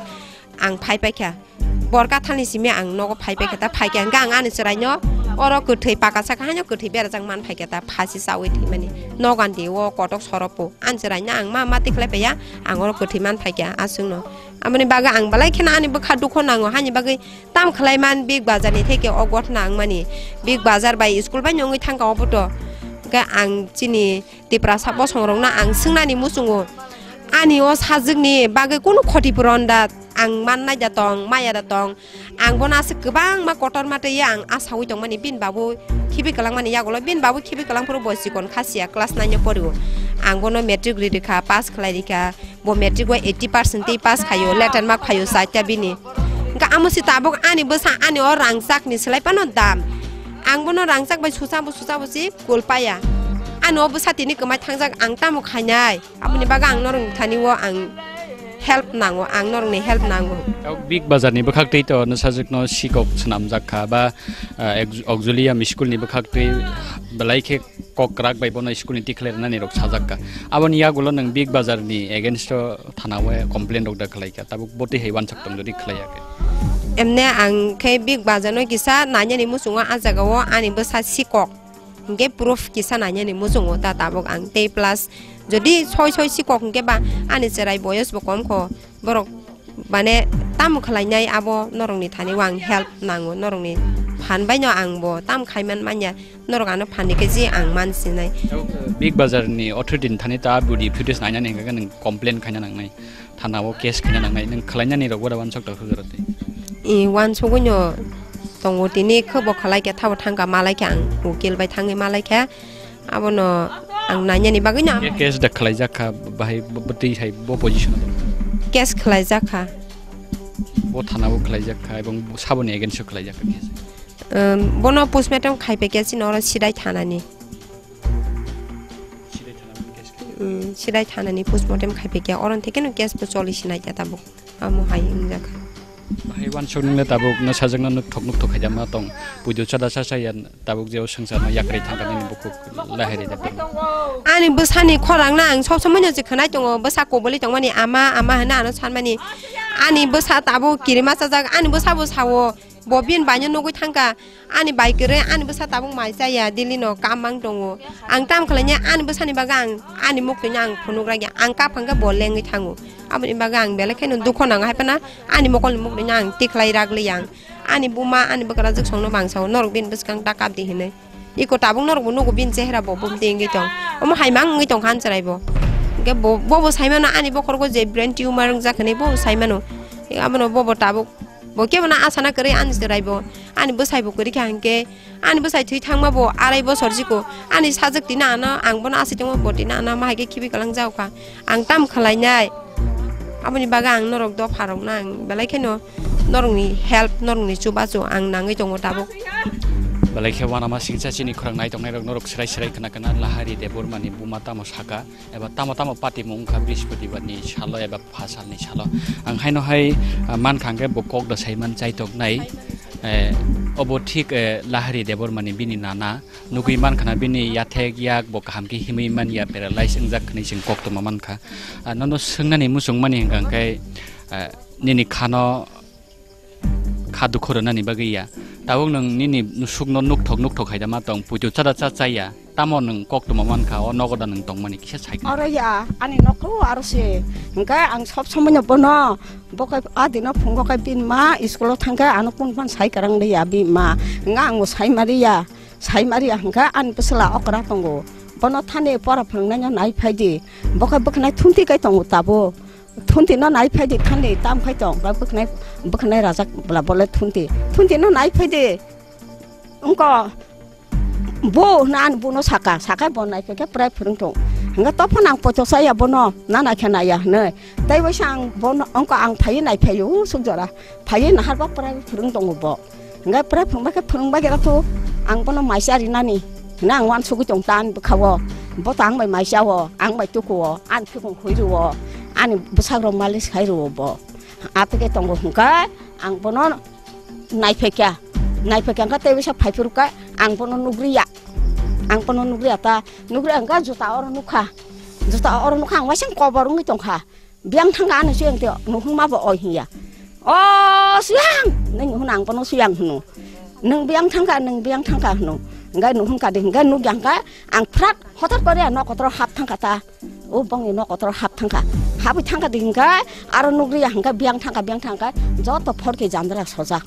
Ang phai paikha. Borka thani simi ang nogo phai paikha, ta phaikha. Hingke ang ani chwraino Oro kwthwi paka saka haino kwthwi berajak man phaikha ta phasi chawi thwimani. Nogan di o kotok soropo. Ang chwraino ang ma mati khlai paiya, ang oro kwthwi man phaikha aswkno. Aboni bagwi ang belai kheno ani bwkha dukho nango, haini bagwi tam khlai man Big Bazar ni theke o gothna wngmani. Big Bazar bai school bai no wngwi thangkha obo to. Hwnkhe ang chini Tiprasa bosongrokno ang swngnani muchungo. Ani o sajwkni bagwi kunu khoti puron da ang mannai da tong, maya da tong. Ang bono aswk kwbangma kotorma twiwi ang asaui tongmani, bini babu khibi kwlangmani yagulo, bini babu khibi kwlang phuru bo chikon kha siya class nine o porio. Ang bono matric ri rikha, pass khlai rikha, bo matric o eighty percent tei pass khaio, letter mark phaio chaita bini. Hwnkhe amo se tabuk ani bwsa ani o rangchakni swlai phano dam. Ang bono rangchak bai suchabo suchabo se kul paya. Ani o bwsa tini kwmai thangjak ang tamo khainai. Aboni bagwi ang norokni thani o ang help nango, ang norokni help nango. Big Bazar ni bwkhak twi to nwsajwkno sikok swnamjak kha ba, ah, ex-, auxiliary school ni bwkhak twi belai khe kok kwrak bai bono school ni tikhlai rwnani rok sajak kha. Aboni yagulo nwng Big Bazar ni against o thana o complain rok da khlai kha. Tabuk bo twi hai uansuk tong jodi khlai ya khe. Emne ang khe Big Bazar no kisa nainani muchungo ah jaga o ani bwsa sikok. Hingke proof kisa nainani muchungo ta tabuk ang tei plus jodi soi soi sikok hingke ba ani cherai boyos bo kom kho borok mane tamo khlainai abo norokni thani o ang help nango norokni phan bai no ang bo tam khaiman manya norok ano phan ni khe je ang man sinai. Big Bazar ni authority ni thani ta body footage nainani hingke nang complain khaina nangnai. Thana o case khaina nangnai, nwng khlainani rok bo da uansuk tok khe twi. I uansugwi no tongo tini khe bo khlai khe thabo thangka malai khe ang ukil bai thangwi malai khe abono ang nainani bagwi no. Case da khlaijak kha bahai bo, bo twi hai bo position o. Case khlaijak kha. Bo thana o khlaijak kha ebong bo saboni against o khlaijak kha case. Um, bono postmortem khai pe khe chini oro Sidai thanani. Sidai thanani case khe. Mm, Sidai thanani postmortem khai pekya, oron theke no case bo choli sinai kya tabuk. Amo hai wngjakha. Bahai uansuk nungle tabuk no sajwkno nuk thok nuk thok khaida ma tong. Puidu chada cha cha ya tabuk jeo swngcharno yakri thangkha nini bukhuk lahiri da tong. Ani bwsani khorang na ang sob somoi no je khwnai tongo, bwsa koboli tongmani ama ama hwnwi ano sanmani. Ani bwsa tabuk kirima chajak, ani bwsa bo sao. Bo bini baino nugwi thangkha, ani bai kwrwi ani bwsa tabuk mai chaya, Delhi no kam mang tongo. Ang tam khlaina ani bwsani bagwi ang ani muktwino ang phunuk ragya, ang kap hwnkhe bo lengwi thango. Aboni bagwi ang belai kheno dukho nango, haiphano ani mokolni muktwino ang tikhlai ragliya ang. Ani buma ani bwkrajwk songno bang sao, norok bini bwskang ta kap di hinwi. Iko tabuk norok bo nugo bini chehra bo bumti wngwi tong. Omo hai mang wngwi tongkha ani chwrai bo. Hwnkhe bo, bo bo saimano ani bokhorgo je brain tumor wngjak hinwi bo saimano. Abono bo bo tabuk Bo kebo na asana kwrwi ani chwrai bo, ani bwsai bo kwrwi kha hinkhe, ani bwsai thwi thangma bo arai bosor jiko, ani sajwk tini ano ang bono aswk tongma bo tini ano ma hai khe khibi kwlang jao kha, ang tam khlainai, aboni bagwi ang norok dopha rok no ang belai kheno norokni help, norokni chubachu ang nangwi tongo tabuk. Belai khe uanama singcha chini khorang nai tongnai rok norok swrai swrai khna khna Lahari Debbarma ni buma tamo saka. Eba tamo tamo patimung wngkha Brihaspatibar ni salo eba pha salni salo. Ang haino hai, ah, mankha hwnkhe bo kok da saiman chaitoknai. Eh, obo thik, eh, Lahari Debbarma ni bini nana. Nugwi mankha na bini yathek yak bo kaham khe himwi man ya, paralyze wngjak hwnwi chwng koktwma mankha. Ah, nono swngnani muchungmani hwnkha hwnkhe, ah, nini khano kha dukhu rwnani bagwi ya. Tabuk nwng nini sukno nukthok nukthok hai da ma tong, puitu chada cha cha ya. Tamo nwng koktwma mankha, o nogo da nwng tongmani kisa sai. Oro ya, ani nokho aro se. Hwnkhe ang sob somoi no bono, bo khe a dino phungo khe bini ma school o thangkhe ano kunu phano sai kwrang liya bini ma. Hwnkhe ang bo sai ma riya, sai ma riya hwnkhe ani bwsla okra tongo. Bono thani pora phwrwngnaino nai phai di. Bo khe bwkhanai thunti kai tongo tabuk. Thunti no nai phai di thani tam khai tong, ba bwkhanai, bwkhanai rajak bwla bole thunti. Thunti no nai phai di. Wngko bo hwnwi ani bono saka, sakai bo nai phai khe prai phwrwng tong. Hwnkhe tophano ang poito chaya bono, na nai khe nai ya hwnwi. Tei waisa ang bono, wngko ang phaiwi nai phai o, suk jora. Phaiwi nahar ba prai phwrwng tongo bo. Hingke pore phwrwngbai khe phwrwngbai khe to ang bono maisa rinani hwnwi ang uansugui tong ta ani bwkha-o. Bo to ang bai maisa-o, ang bai tuku-o, ani phikung khui rw-o, ani bwsakro malis khai rw-o bo. Atwkhe tongo hwnkhe ang bono naiphai kha, naiphai kha hwnkhe tei bisa phai phuru khe ang bono nukriya, ang bono nukriya ta, nukriya hwnkhe juta oro nukha, juta oro nukha ang waisa kobor wngwi tongkha. Biyang thangkha ano siyang tei nuhung ma bo oi hiya. O siyang! Nini hwn ang bono siyang hwno. "Nwng biyang thangkha, nwng biyang thangkha," hwno. Hwnkhe nuhun kha di, hwnkhe nukya hwnkhe ang phrat hothor koriya nok kotoro hap thangkha ta. O bongni nok kotoro hap thangkha. Habwi thangkha di hwnkhe aro nukriya hwnkhe biyang thangkha, biyang thangkha joto phorki jandra sojak.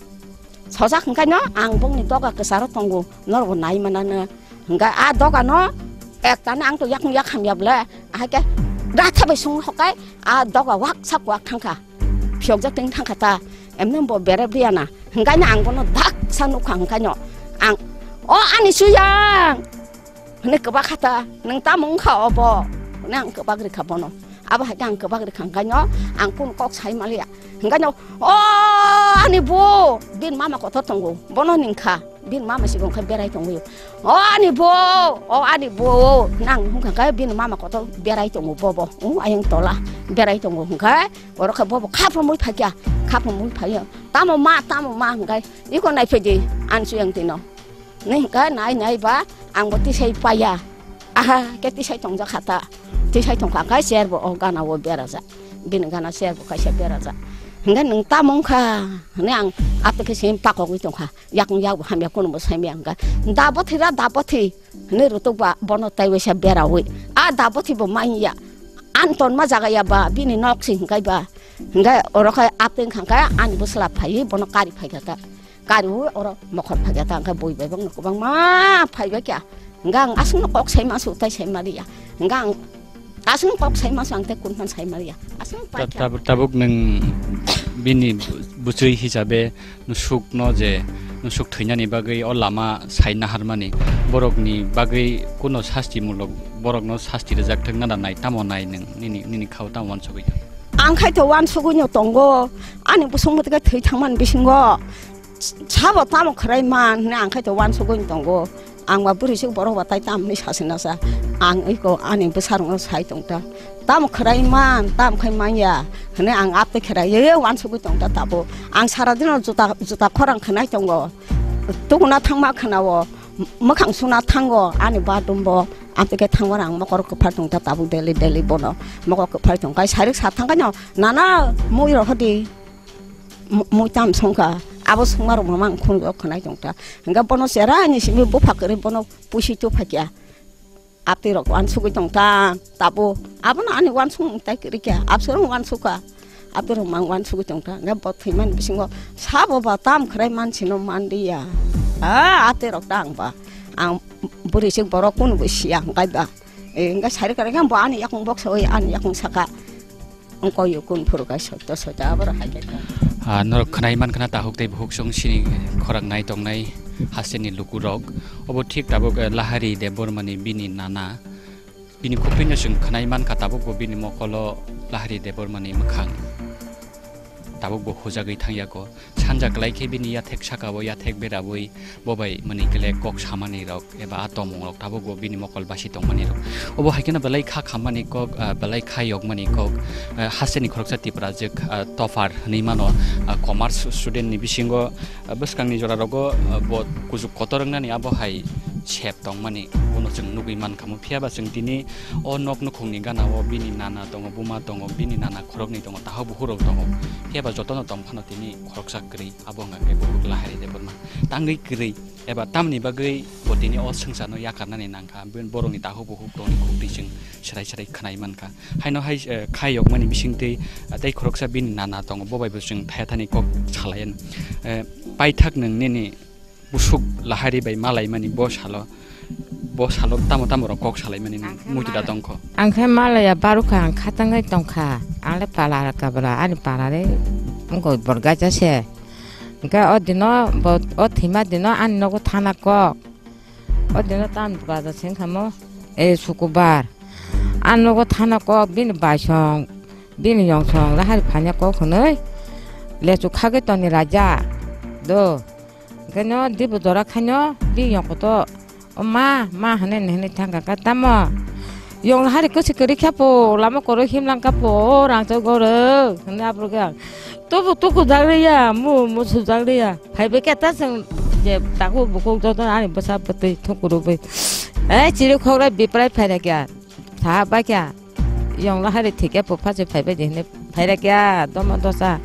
Sojak hwnkhe no ang bongni doga kwcharo tongo, norokbo nai manano. Hwnkhe a dogano ektani ang to yakung yak hamya bwle, ahai khe datha bai sung hokai a doga waksa kuak thangkha. Phiyokjak teng thangkha ta, emni bo bere biyana. Hwnkhe no ang bono daksa nukha hwnkhe no ang, "O ani suyang!" hwnwi kwbak kha ta, "Nwng tamo wngkha obo?" hwnwi ang kwbak rikha bono. Abo hai khe ang kwbak rikha hwnkhe no ang kunu kok sai manliya. Hwnkhe no, "O ani bo!" bini mama kotor tongo, bono ningkha. Bini mama sigo wngkha berai tongwi. "O ani bo, o ani bo," nang hwnkha khe bini mama kotor berai tongo bobo. O ayang tola berai tongo hwnkhe oro khe bobo khapumwi phaikha, khapumwi phaiyo. "Tamo ma, tamo ma?" hwnkhe, "Iko naiphaidi, ani suyang tino." Hwnwi hwnkhe nai nai ba ang bo tisai paiya. Aha, khe tisai tongjak kha ta. Tisai tongkha khe chair bo o gana o berajak. Bini gana chair bo kaisa berajak. Hwnkhe, "Nwng tamo wngkha?" hwnwi ang ato khe simi pakogwi tongkha. Yakung yak bo hamya, kunubo saimaya hwnkhe, "Da bothi ra, da bothi," hwnwi rutuk ba bono tai waisa berawi. A da bothi bo manya. Ani tonma jaga ya ba, bini nok se hwnkhe ba. Hwnkhe oro khe ato wngkha khe ani bwsla phaiwi bono kari phaikha ta. Kariwi oro mokhor phaikha ta, hwnkhe bui bai bangno kwbangma phaibai kha. Hwnkhe ang aswkno kok sai masu, tai sai maliya. Hwnkhe ang aswkno kok sai masu, ang tei kunphano sai maliya. Aswk Ta-, paikha. Tabuk, tabuk nwng bini bu-, bwchwi hisabe nwsukno je nwsuk thwinani bagwi o lama sai naharmani, borokni bagwi kuno sastimulok, borokno sasti rwjak thwk nana nai, tamo nai nwng nini, nini khao tamo uansugwi? Ang khai to uansugwino tongo, ani bwswk mwtwkhe thwi thangmani bisingo. Sabo tamo khwrai man hwnwi ang khai to uansugwi tongo. Ang ba bwrwi se borok ba tai tamo hwnwi sasina sa. Ang iko ani bwsarokno sai tong ta. Tamo khwrai man, tamo khai manya hwnwi ang aptwi khwrai ye uansugwi tong ta tabuk. Ang sara dino juta, juta khorang khwnai tongo. Tukuna thangma khwnao, mwkhang suna thango ani badumbo. Aptwi khe thangmani ang mokol kwphar tong ta tabuk daily, daily bono. Mokol kwphar tong kai sarik sa thang kaino, "Nana, mui rohor di." Mu-, mui tam songkha, abo songma rok mama ang khungo khwnai tong ta. Hingke bono chera ni simi bupha kwrwi bono puisi tu phakya. Aptwi rok uansugwi tong ta, tabo abono ani uansuk tai kwrwi kya, absoro uansukha. Aptwi rok mang uansugwi tong ta, hingke bo thwimani bisingo sabo ba tam khwrai mansi no manliya. A, aptwi rok ta ang ba, ang bwrwi se borok kunu bo siya hingkai ba. E, hingke sari kwrwi khe bo ani yakung boksa oi ani yakung saka. Wngkoi ukun phuru kai soito soito aboro hai khe tong. Ah, norok khwnai mankha na tahuk tei buhuk chwng sini khorang nai tongnai hasteni lukurok. Obo thik tabuk, eh, Lahari Debbarmani bini nana. Bini khupino chwng khwnai mankha tabukbo bini mokolo Lahari Debbarmani mwkhang. Tabukbo hujagwi thangya ko. Sanja kwlai khe bini yathek saka o yathek beraui bo bai mani kele kok samani rok eba a tomung rok tabukbo bini mokol basi tongmani rok. Obo hai kheno belai kha khammani kok, ah, belai kha yokmani kok, ah, hasteni khoroksa Tiprajwk, ah, topher hinui mano, ah, commerce student ni bisingo, ah, bwskangni jora rogo, ah, bo kuchuk kotor wngnani abo hai sep tongmani bono chwng nugui mankha mo. Phiya ba chwng tini o nok nukhungni gana o bini nana tongo, buma tongo, bini nana khoroknwi tongo, tahuk buhurok tongo. Phiya ba jotono tong phano tini khoroksa kwrwi. Abo wngkha khe buhuk Lahari Debbarma. Tangwi kwrwi eba tamni bagwi bo tini o swngcharno yakarnani nangkha, borokni tahuk buhuk tongni khuk twi chwng swrai swrai khwnai mankha. Haino hai, eh, kha yokmani bisingtwi, ah, tei khoroksa bini nana tongo, bo bai bo chwng thaya thani kok salai anw. Eh, paithak nwng nini busuk Lahari bai malaimani bo salo, bo salo tamo tamo rok kok salaimani muitu da tongkho. Ang khe malaya barukha, ang khatangwi tongkha. Ang le pala kabra, ani pala le wngkha borgacha se. Hingke o dino bo, o thwima dino ani nogo thana kok. O dino tam baja sengkhamo, e, sukubar. Ani nogo thana kok, bini baisong, bini yongsong, lahari phanya kok hwnwi. Lechu khagwi toni raja. Do. Hingke no dibu dora khaino, bini yongkoto. O ma, ma hwnwi, hwnwi thangkha kha tamo. Yong hari kwswi kwrwi khe po, lama kwrwi himlang kha po, o rangchak gorok, hwnwi aphuru khe ang. Tobo tuku jak liya, mu, mu su jak liya. Phaibai khe ta chwng je takhuk bukhuk joto ani bwsa bwtwi thuku rwui. Eh, chiri khokrai biprai phaina kya? Tha ba kya? Yong la hari thike po phachi phaibai di hwnwi phaira kya? Domo dosa.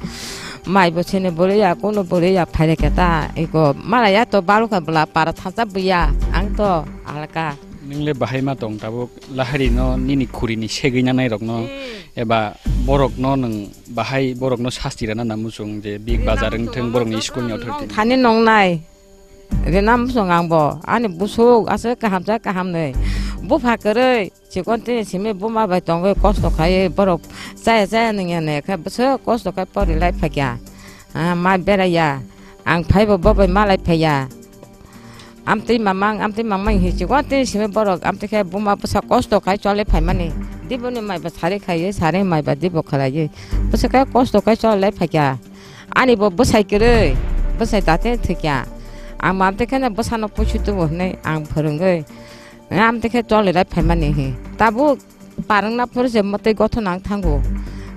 Mai bo sini bwrwi ya, kuno bwrwi ya, phaire khe ta, iko mala ya to balu kha bwla para thansa buya, ang to alka. Nwngle bahai ma tong tabuk, lahari no nini khuri ni segwi nanai rok no, Hmm. eba borok no nwng bahai borok no sasti rana na muchung je big bazar wng thung, borok ni school ni authority. Thani nong nai. Rina muchung ang bo, ani busuk aswk kaham cha kaham nwi. Bupha kwrwi, chikon tini simi buma bai tongwi kosto khai borok chaya chaya nungya ne khe bwswk kosto khai pori lai phakya. Ah, ma beraya. Ang phaibo bo bai malai phaiya. Amtwi mamang, amtwi mamang hi chikon tini simi borok amtwi khe buma bwsa kosto khai choli phaimani. Diboni mai ba sari khaiwi, sari mai ba dibo khlaiwi. Bwswk khai kosto khai choli lai phakya. Ani bo bwsai kwrwi, bwsai tate thwikya. Ang mamte kheno bwsano puisu tubu hwnwi ang phwrwngwi. Amte khe choli lai phaimani hi. Tabuk parwngna phuru se mwtwi gothon ang thango.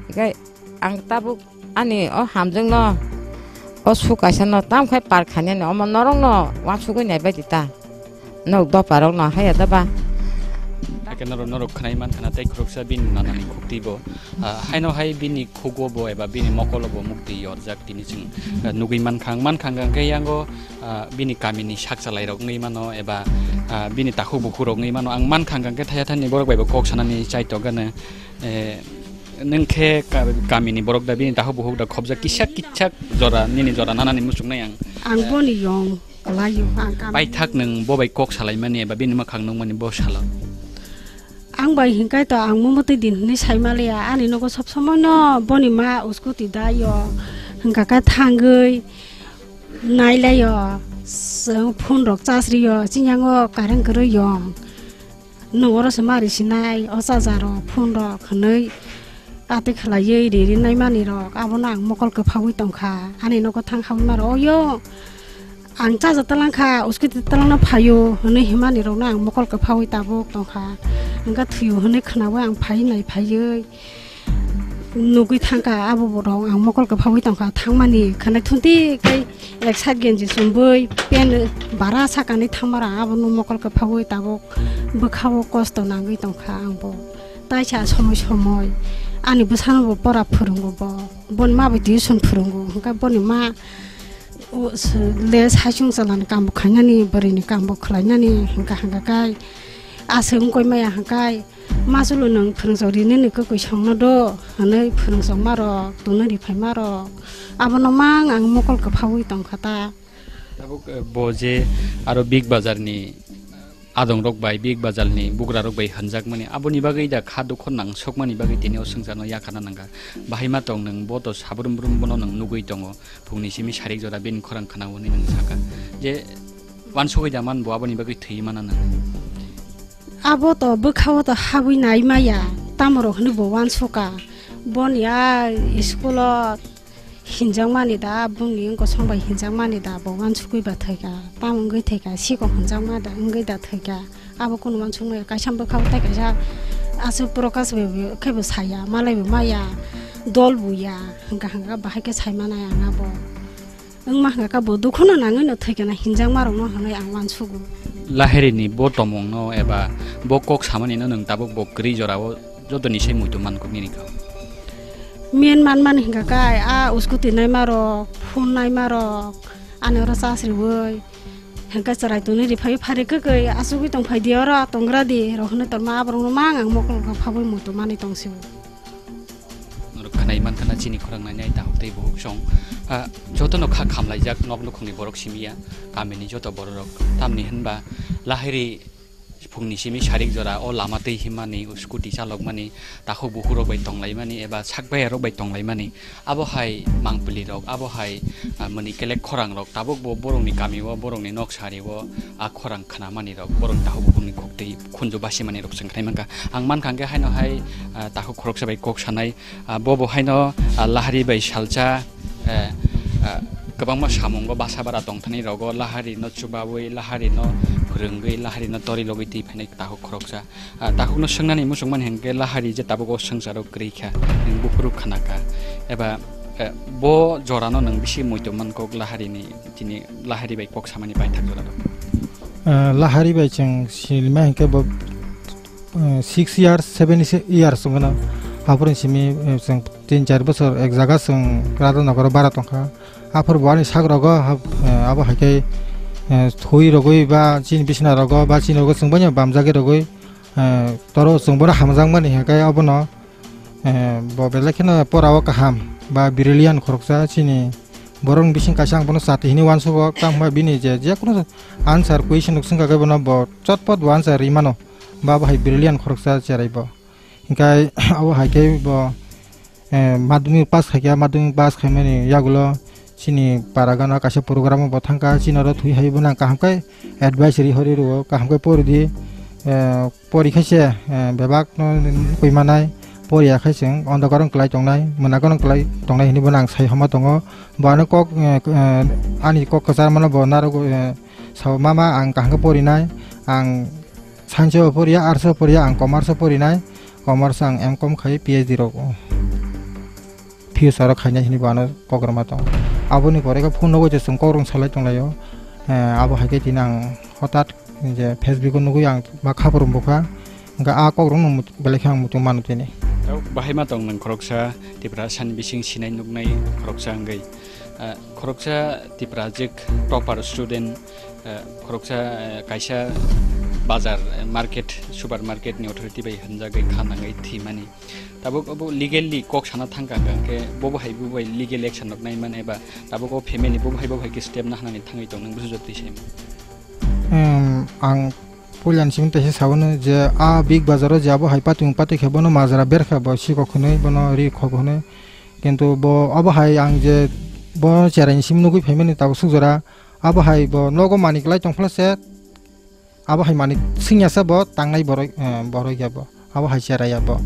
Hingkhe ang tabuk ani o hamjwkno, o su kaisano tam khai par khainani omo norokno uansugwi nai bai di ta. Nok doparok no haya da ba. Hakhe norok, norok khwnai mankha na tei khoroksa bini nanani khukti bo. Ah, haino hai bini khugo bo eba bini mokolo bo muktwi yorjak tini chwng, ah, nugwi mankha. Ang mankha hwnkhe yango, ah, bini kamini sakchalairok wngwi mano eba, ah, bini takhuk bukhurok wngwi mano. Ang mankha hwnkhe thaya thani borok bai bo kok sanani chaitok gana. Eh, nwng khe ka-, kamini borok da bini takhuk bukhuk da khobjak kisa kisa jora nini jora nanani muchungnai ang. Ang boni yong. Kwlaio, ang kam. Paithak nwng bo bai kok salaimani eba bini mwkhang nukmani bo salo. Ang bai hinkhai to ang mumotwi din hwnwi saimaliya, ani nogo sob somoi no boni ma scooty daio, hwnkha khe thangwi nailaio, s-, phone rok charge rio, chini yango current kwrwi yong. Nwng oro se mari sinai, o charger rok, phone rok hwnwi atwi khwlaiwi ri ri naimani rok, abono ang mokol kwphaui tongkha. Ani nogo thang khaui maro, "Oyo, ang charger talang kha, scooty talang no phaio," hwnwi himani rokno ang mokol kwphaui tabuk tongkha. Hwnkha thwio hwnwi khwnaui ang phai nai phaiwi. Nugwi thangkha, abo borok ang mokol kwphaui tongkha, thangmani khwnai thunti khe ek side genji chumbui pen bara sakani thangmara, abono mokol kwphaui tabuk bwkhao kosto nangwi tongkha ang bo. Taisa somoi somoi ani bwsano bo pora phwrwngo bo, boni ma bo tuition phwrwngo, hwnkhe boni ma o, s-, le saichung chalani kambo khainani, bwrwini kambo khwlainani, hwnkha hwnkha khe aswk wngkoi maya hwnkhe, "Masulo nwng phwrwngchok rinani kwkwi songno do," hwnwi phwrwngchokmarok, tonwi riphaima rok, abono mang ang mokol kwphaui tongkha ta. Tabuk, eh, bo je aro Big Bazar ni adong rok bai, Big Bazar ni bugra rok bai hwnjakmani, aboni bagwi da kha dukho nang sokmani bagwi tini o swngcharno yakarna nangkha. Bahai ma tong nwng bo to sabrum brum bono nwng nugwi tongo. Phungni simi sarik jora bini khorang khna hwnwi nwng sakha je wansugwi da man bo aboni bagwi thwi mana nwng. Abo to bwkhao to habwi nai maya, tamo rok hwnwi bo wansuka. Boni a school o hinjakmani da, boni wngkosong bai hinjakmani da, bo wansugwi ba thwika, tamo wngwi thwika, sikok hinjakma da, wngwi da thwika. Abo kunu wansukmaya, kaisa bwkhao tei kaisa aswk Prokash bai bo khe bo saya, malai bo maya, dol bo ya, hwnkha hwnkha bahai khe sai manai ang abo. Wngma hwnkha khe bo dukhuno nangwino thwikana hinjakmarokno hwnwi ang uansugo. Lahiri ni bo tomongno eba bo kok samani no nwng tabuk bo kwrwi jorao jotoni se muitu mankuk nini kha. Main manmani hwnkha khe a scooty naimarok, phone naimarok, ani oro charge riwi hwnkhe chwrai tonwi riphaiwi phari kwkwi achugwi tongphai di oro tongra di rok hwnwi tongma aborokno mang ang mokol kwphagwi muitu manwi tongsio. Norok khwnai mankha na chini khorang nai nai tahuk tei buhuk song. Ah, jotono kha khamlaijak nok nukhungni borok simi ya, kamini joto bororok. Tamni hwnba lahiri phungni simi sarik jora o lama twi himani, scooty chalokmani, takhuk bukhurok bai tonglaimani eba sak bayarok bai tonglaimani. Abo hai mangpili rok, abo hai, ah, mani kelek khorang rok tabuk bo borokni kami o, borokni nok sari o, a khorang khnamani rok, borok takhuk bukhukni kok twi khunju basimani rok chwng khnai mankha. Ang mankha hwnkhe haino hai, ah, takhuk khoroksa bai kok sanai, ah, bo bo haino, ah, lahari bai salcha, eh, ah, kwbangma samungo basa bara tongthani rogo lahari no chubawi, lahari no rwngwi, lahari no tori logwi twi phainai takhuk khoroksa. Ah, takhukno swngnani muchungmani hwnkhe lahari je tabuk o swngcharo kwrwi kha, nwng buphuru khna kha, eba, eh, bo jorano nwng bisi muitu mankok laharini, chini lahari bai kok samani paithak jorarok. Ah, lahari bai chwng sinima hwnkhe bo, ah, six years, seven years wngkha na. Aphuru simi, eh, chwng tin char bosor ek jaga chwng Radha Nagar o bara tongkha. Aphuru bo ani sak rogo hab-, eh, abo hai khe, eh, thwi rogwi ba chini bisna rogo ba chini rogo chwng boino bamjagwi rogwi, eh, toro chwng bono hamjakmani hinkhe abono, eh, bo belai kheno pora o kaham ba brilliant khoroksa chini borokni bising kaisa ang bono chati hinwi uansugo, tamo hwnba bini je, je kunu answer question rok swngkha khe bono bo chotpot bo answer rwi mano, ba bo hai brilliant khoroksa cherai bo. Hinkhe abo hai khe bo, eh, madhyamik pass khaikha, madhyamik pass khaimani yagulo chini para gana kaisa program o bo thangkha, chini oro thwi hai bono ang kaham khe advice ri hori rwo, kaham khe pori di, eh, pori khe se, eh, bebak no nukwi manai, pori ya khe chwng ondokar wng kwlai tongnai, mwnagar wng kwlai tongnai hinwi bono ang sai homa tongo. Bo ano kok, eh, eh, ani kok kwchar mano bo narwk, eh, sao, "Mama, ang kaham khe porinai, ang science o poriya, arts o poriya, ang commerce o porinai, commerce ang M Com khai P H D rok future o khainai," hinwi bo ano kok rwma tongo. Aboni pore khe phone nugwi je chwng kok rwng salai tonglaio. Eh, abo hai khe tini ang hotat je Facebook o nugwi ang ma khaphuru bukha. Hwnkhe a kok rwngno mut-, belai khe ang muitu mano tini. Tabuk bahai ma tong nwng khoroksa Tiprasani bising sinai nuknai khoroksa wngwi. Ah, khoroksa Tiprajwk topper student, ah, khoroksa, ah, kaisa bazar, ah, market, supermarket ni authority bai hwnjagwi kha nangwi thwimani. Tabuk obo legally kok sana thangkha hwnkhe bobo hai bobo hai legal action rok nai mano eba tabuk o family bobo hai bobo hai khe step nahnani thangwi tong nwng busu jotwi sai mano. Em, ang puila ni simi teisa sabono je a Big Bazar o je abo hai patung patung khe bono majra berkha bo sikok hwnwi bono ri khok hwnwi. Kintu bo abo hai ang je bo cherai ni simi nugwi phaimani tabuk suk jora abo hai bo nogo manwi kwlai tong phano se abo hai manwi swngya se bo tangnai borok, eh, borok ya bo abo hai cherai ya bo.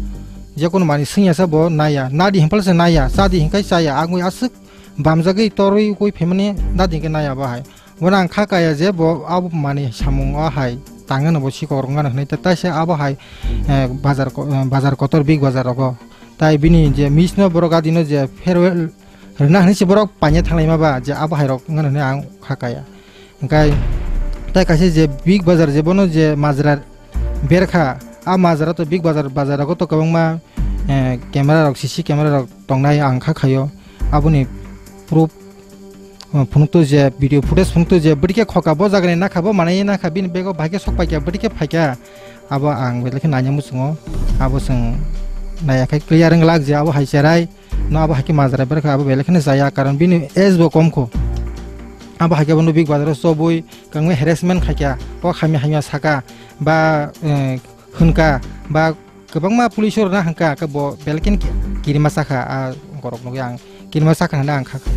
Je kunu manwi swngya se bo naiya, nadi hinphal se naiya, chadi hinkhai chaya, agwi aswk bamjagwi torwi ukui phaimani nadi hinkhe naiya bo hai. Bono ang kha kaya je bo abo manwi samung o hai tangwi no bo sikok rok wngna hinwi ta-, taisa abo hai, eh, bazar ko-, eh, bazar kotor Big Bazar rogo. Tai bini je miss no borok adino je farewell rwna hinwi se borok paina thanglaima ba je abo hai rok wngna hinwi ang kha kaya. Hwnkhe tai kaisa je Big Bazar je bono je majra berkha, a majra to Big Bazar, bazar rogo to kwbangma, eh, camera rok, C C camera rok tongnai ang kha khaio. Aboni proof, eh, phunukto je video footage phunukto je bwrwi khe khoka bo jaga ni nakha bo manai nakha bini bego bahai khe sok paikha bwrwi khe phaikha. Abo ang belai khe naina muchungo. Abo chwng naiya khe clear wng glak je abo hai cherai no abo hai khe majra berkha abo belai kheno chaya karon bini age bo kom kho. Abo hai khe bono Big Bazar o chobwi kwbangma harassment khaikha, kok hamya hamya saka ba, eh, hwnka ba kwbangma police o rwna hwnka, khe bo belai kheno ki-, kirima sakha, a borok nugwi ang kirima sakha hwnwi ang kha kha.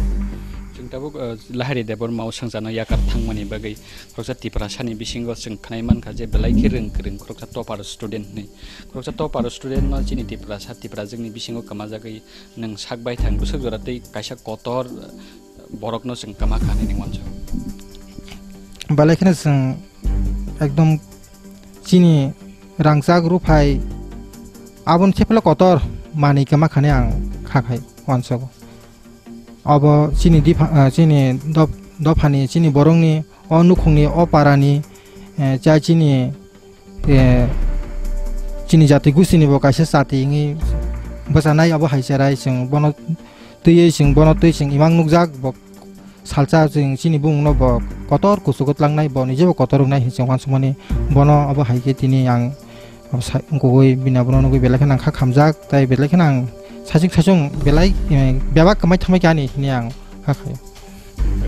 Chwng tabuk, eh, Lahari Debbarma o swngcharno yakar thangmani bagwi khoroksa Tiprasani bisingo chwng khwnai mankha je belai khe rwng kwrwng khoroksa topper student hwnwi. Khoroksa topper student no chini Tiprasa, Tiprajwkni bisingo kwmajagwi nwng sak baithang bwswk jora tei kaisa kotor, eh, borokno chwng kwma kha hinwi nwng uansago. Belai kheno chwng ekdom chini rangchak ruphai aboni thephla kotor manwi kwma kha hinwi ang kha khai uansago. Obo chini dipha-, ah, chini dop-, dophani, chini borokni, o nukhungni, o parani, eh, chai chini, eh, chini jati gustini bo kaisa chati wngwi bwchanai, abo hai cherai chwng bono twiwi chwng bono twi chwng imang nukjak, bo salsa chwng chini bumungno bo kotor kuchugo tlangnai, bo nijebo kotor wngnai hinwi chwng uansukmani. Bono abo hai khe tini ang Abo sa-, wngkukgwi bini abono nugwi belai kheno ang kha khamjak, tei belai kheno ang saichung saichung belai, eh, bebak kwmai thangbai kha ani hinwi ang kha khaio.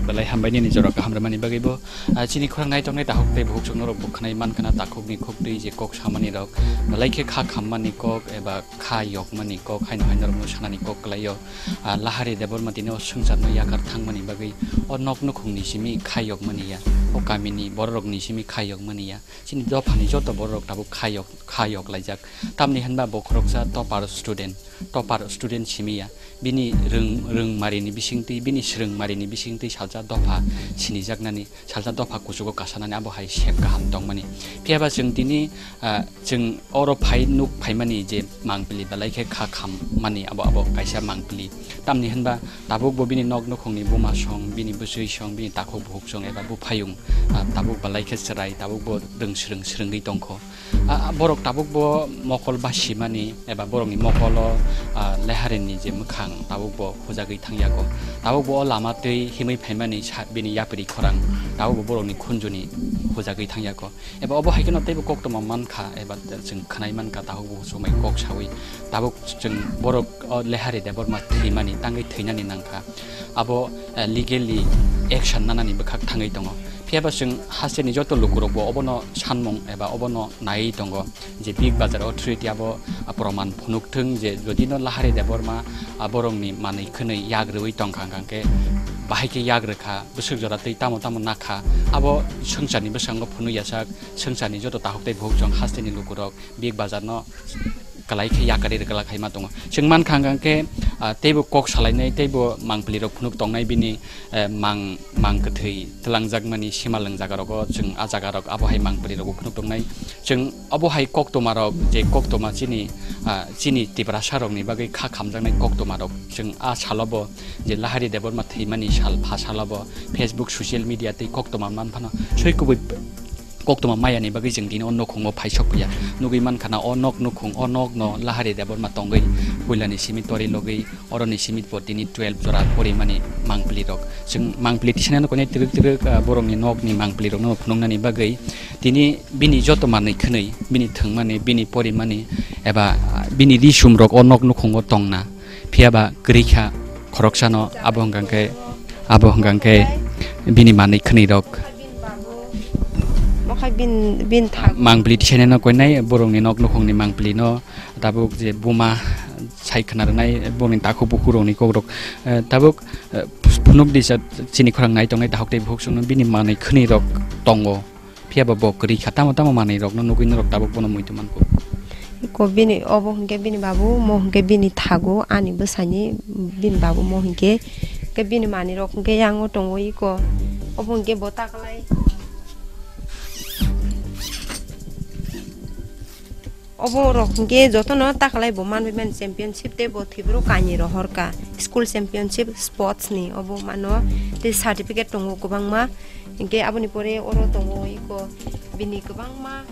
Belai hambai nini jora kaham rwmani bagwi bo. Ah, chini khorang nai tongnai takhuk tei bukhuk chwng norok bo khwnai mankha na takhukni khuk twi je kok samani rok. Belai khe kha khammani kok eba kha yokmani kok haino hai norokno sanani kok kwlaio. Ah, Lahari Debbarma tini o swngcharno yakar thangmani bagwi o nok nukhungni simi kha yokmani ya, o kamini bororokni simi kha yokmani ya. Chini dophani joto bororok tabuk kha yok, kha yok laijak. Tamni hwnba bo khoroksa topper student, topper student simi ya. Bini rwng, rwngmarini bisingtwi, bini swrwngmarini bisingtwi salsa dopha sinijaknani, salsa dopha kuchugo kasanani abo hai sep kaham tongmani. Phiya ba chwng tini, ah, chwng oro phai nuk phaimani je mangpili belai khe kha khammani abo, abo kaisa mangpili. Tamni hwnba tabuk bo bini nok nukhungni buma song, bini bwswi song, bini takhuk bukhuk song eba buphayung, ah, tabuk belai khe chwrai, tabuk bo rwng swrwng swrwngwi tongkho. A, a, borok tabuk bo mokol basimani eba borokni mokolo, a, leharini je mwkhang tabuk bo hujagwi thangyago. Tabuk bo o lama twi himwi phaimani sa-, bini yapri khorang tabuk bo borokni khunjuni hujagwi thangyago. Eba obo hai kheno teibo koktwma mankha, eba chwng khwnai mankha, tabuk bo somai kok saui tabuk chwng borok o Lehari Debbarma thwimani tangwi thwinani nangkha. Abo, eh, legally action nanani bwkhak thangwi tongo. Phiya ba chwng hasteni joto lukurokbo obono sanmung eba obono naiwi tongo je Big Bazar Authority abo, ah, proman phunuk thung je jodi no Lehari Debbarma, ah, borokni manwi khwnwi yak rwui tongkha hwnkha khe bahai khe yak rwkha, bwswk jora twi tamo tamo nakha, abo swngcharni bwskango phunuk yasak, swngcharni joto takhuk tei bukhuk chwng hasteni lukurok Big Bazar no kwlai khe yakarwi rwkla khaima tongo. Chwng mankha hwnkha khe, ah, teibo kok salainai, teibo mangpili rok phunuk tongnai bini, eh, mang, mang kwthwi twlangjakmani sima lwng jaga rogo chwng a jaga rok abo hai mangpili rok phunuk tongnai. Chwng abo hai koktwma rok je koktwma chini, ah, chini Tiprasa rokni bagwi kha khamjaknai koktwma rok chwng a salo bo je Lehari Debbarma thwimani sal pha salo bo Facebook social media tei koktwma man phano soi kubui koktwma mayani bagwi chwng tini o nukhungo phaisok ya. Nugwi mankha na o nok nukhung, o nokno Lehari Debbarma tongwi puilani simi tori logwi oroni simi bo tini twelve jora porimani mangpili rok. Chwng mangpili tisanano kone twrwk twrwk, ah, borokni nokni mangpili rokno phunuknani bagwi tini bini joto manwi khwnwi, bini thwngmani, bini porimani eba, ah, bini risum rok o nok nukhungo tongna. Phiya ba kwrwi kha khoroksano abo hwnkha khe, abo hwnkha khe bini manwi khwnwi rok. Mokhai bin, bin thak. Mangpili tisainano koinai borokni nok nukhungni mangpili no tabuk je buma sai khna rwnai borokni takhuk bukhuk rokni kok rok, eh, tabuk, eh, phunuk disa chini khorang nai tongnai takhuk tei bukhuk songno bini manwi khwnwi rok tongo. Phiya ba bo kwrwi kha, tamo tamo manwi rokno nugwi norok tabuk bono muitu mankho. Iko bini obo hwnkhe bini babu, mo hwnkhe bini thago, ani bwsani bini babu mo hwnkhe, hwnkhe bini manwi rok hwnkhe yango tongo iko, obo hwnkhe bo taklai. Obo rok hwnkhe jotono taklai bo manwi mani championship tei bo thwibro kainwi rohorkha school championship sports ni obo mano tei certificate tongo kwbangma. Hinkhe aboni pore oro tongo iko bini kwbangma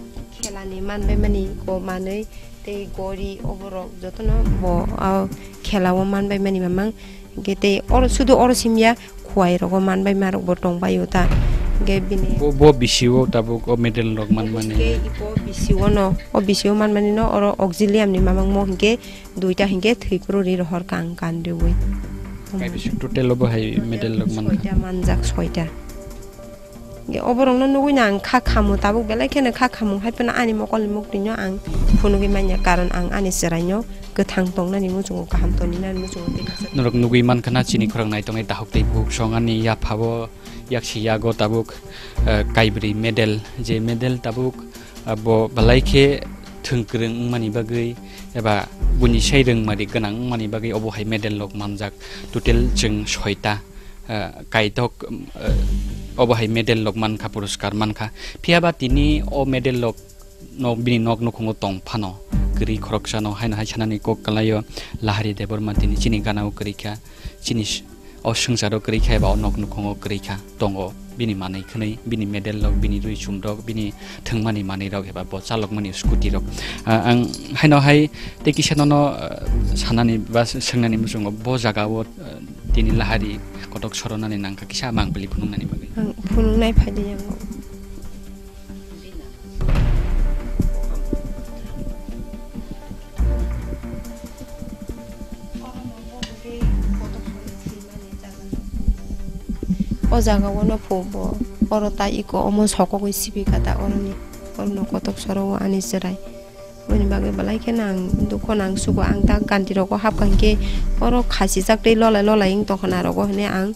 khelani manbaimani iko manwi tei gori oborok jotono bo, ah, khelao manbaimani mamang. Hinkhe tei oro sudu oro simya khuwai rogo manbaima rokbo tongbaio ta. Hinkhe bini bo, bo bisio tabuk o medal rok manmani. Hinkhe iko bisio no, o bisio manmani no oro auxilium ni mamang mo hinkhe duita hinkhe thwipro ri rohor kang kan riwi. Kai bising total obo hai medal rok mankha. Soita manjak soita. Ge oborokno nugui no ang kha khamu, tabuk belai kheno kha khamu, hai phano ani mokolni muktwino ang phunugui manya, karon ang ani chwraino kwthang tongnani muchungo, kaham tongninani muchungo tei kisa. Norok nugui mankha na chini khorang nai tongnai takhuk tei bukhuk song ani yaphao yaksi yago tabuk, eh, kaibrwi medal, je medal tabuk, ah, bo belai khe thwngkwrwng wngmani bagwi eba buini sai rwngmari gwnang wngmani bagwi obo hai medal rok manjak total chwng soita. Ah, kaitok, ah, obo hai medal rok mankha, puruskar mankha. Phiya ba tini o medal rok no bini nok nukhungo tong phano kwrwi khoroksano haino hai sanani kok kwlaio, Lahari Debbarma tini chini ganao kwrwi kha, chini s-, o swngcharo kwrwi kha eba o nok nukhungo kwrwi kha, tongo bini manwi khwnwi, bini medal rok, bini rwi chum rok, bini thwngmani manwi rok eba bo chalokmani scooty rok. Ah, ang haino hai tei kisa nono, ah, sanani ba swngnani muchungo bo jagao, ah, tini Lahari kotok soronani nangkha kisa mangpili phunuknani bagwi. Ang phunuknai phaidi yango. O jaga o no phu bo, oro ta iko omo sokogwi sibi kha ta oroni, oro no kotok soro o ani chwrai. Aboni bagwi belai kheno ang dukho nang sugo, ang ta ganti rogo hapkha hinkhe oro khachijak tei lolai lolai wng tongkha na rogo hwnwi ang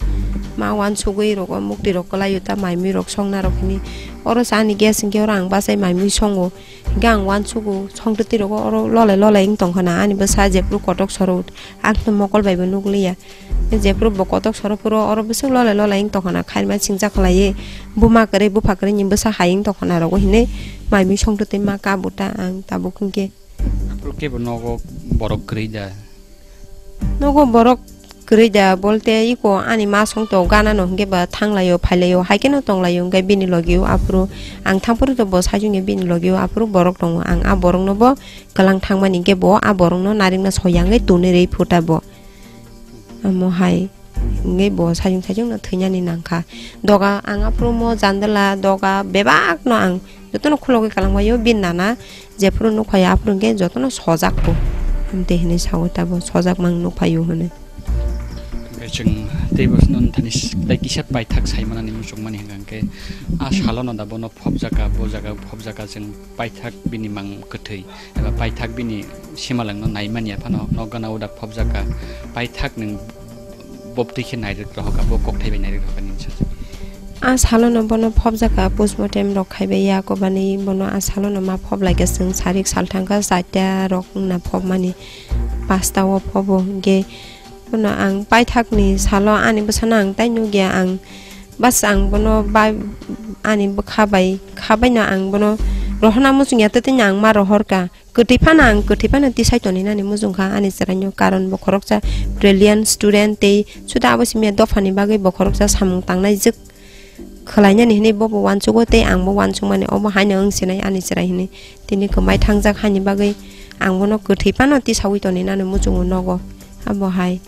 ma uansugwi rogo mukti rok kwlaio ta mai mui rok songna rok hwnwi. Oro cha ani gas hinkhe oro ang bachai mai mui songo. Hinkhe ang uansugo, songtwtwi rogo oro lolai lolai wng tongkha na, ani bwsa jephuru kotok soro, ang khe mokol bai bo nukliya. Jephuru bo kotok soro phuru oro bwswk lolai lolai wng tongkha na, khairma singjak khlaiwi, buma kwrwi bupha kwrwi ni bwsa hai wng tongkha na rogo hinwi mai mui songtwtwi ma ka buta ang tabuk hinkhe. Aphuru khe bo nogo borok kwrwi da? Nogo borok Kwrwi da bolte iko ani ma song to gana no hwnkhe ba thanglaio phailaio hai kheno tonglaio hwnkhe bini logio aphuru ang thangphuru to bo sajwngya bini logio aphuru borok tongo ang a borok no bo kwlang thangmani hwnkhe bo a borok no narikna soya wngwi tuni rwi phuta bo. Amo hai wngwi bo sajwng sajwng no thwinani nangkha. Doga ang aphuru mo jandala doga bebak no ang jotono khulogwi kwlangbaio bini nana jephuru nukphaio aphuru hwnkhe jotono sojak bo. Amtwi hinwi saui tabuk sojak mang nukphaio hwnwi. Hwnkhe chwng teibo noni thani s-, tei kisa paithak saimanani muchungmani hwnkha hwnkhe a salono da bono phobjaka, bo jaga phobjaka chwng paithak bini mang kwthwi eba paithak bini simalwngno naimani aphano nok gana uda phobjaka paithak nwng bobtwi khe nairwk rohorkha, bo kokthai bai nairwk rohorkha nini sajwk. A salono bono phobjaka postmortem rok khaibai ya kobani bono a salono ma phob laikha chwng sarik sal thangkha chaita rok wngna phobmani pasta o phobo hwnkhe bono ang paithakni salo ani bwsano ang tai nukya ang bas ang bono ba ani bwkha bai kha baino ang bono rohorna muchungya twtwino ang ma rohorkha. Kwtwi phano ang kwtwi phano tisai toni nani muchung kha ani chwraino, karon bo khoroksa brilliant student tei suda abo simi dophani bagwi bo khoroksa samung tangnai jwk khwlainani hinwi bobo uansugo tei ang bo uansukmani obo haino wng sinai ani chwrai hinwi tini kwmai thangjak haini bagwi ang bono kwtwi phano tisaui toni nani muchungo nogo abo hai.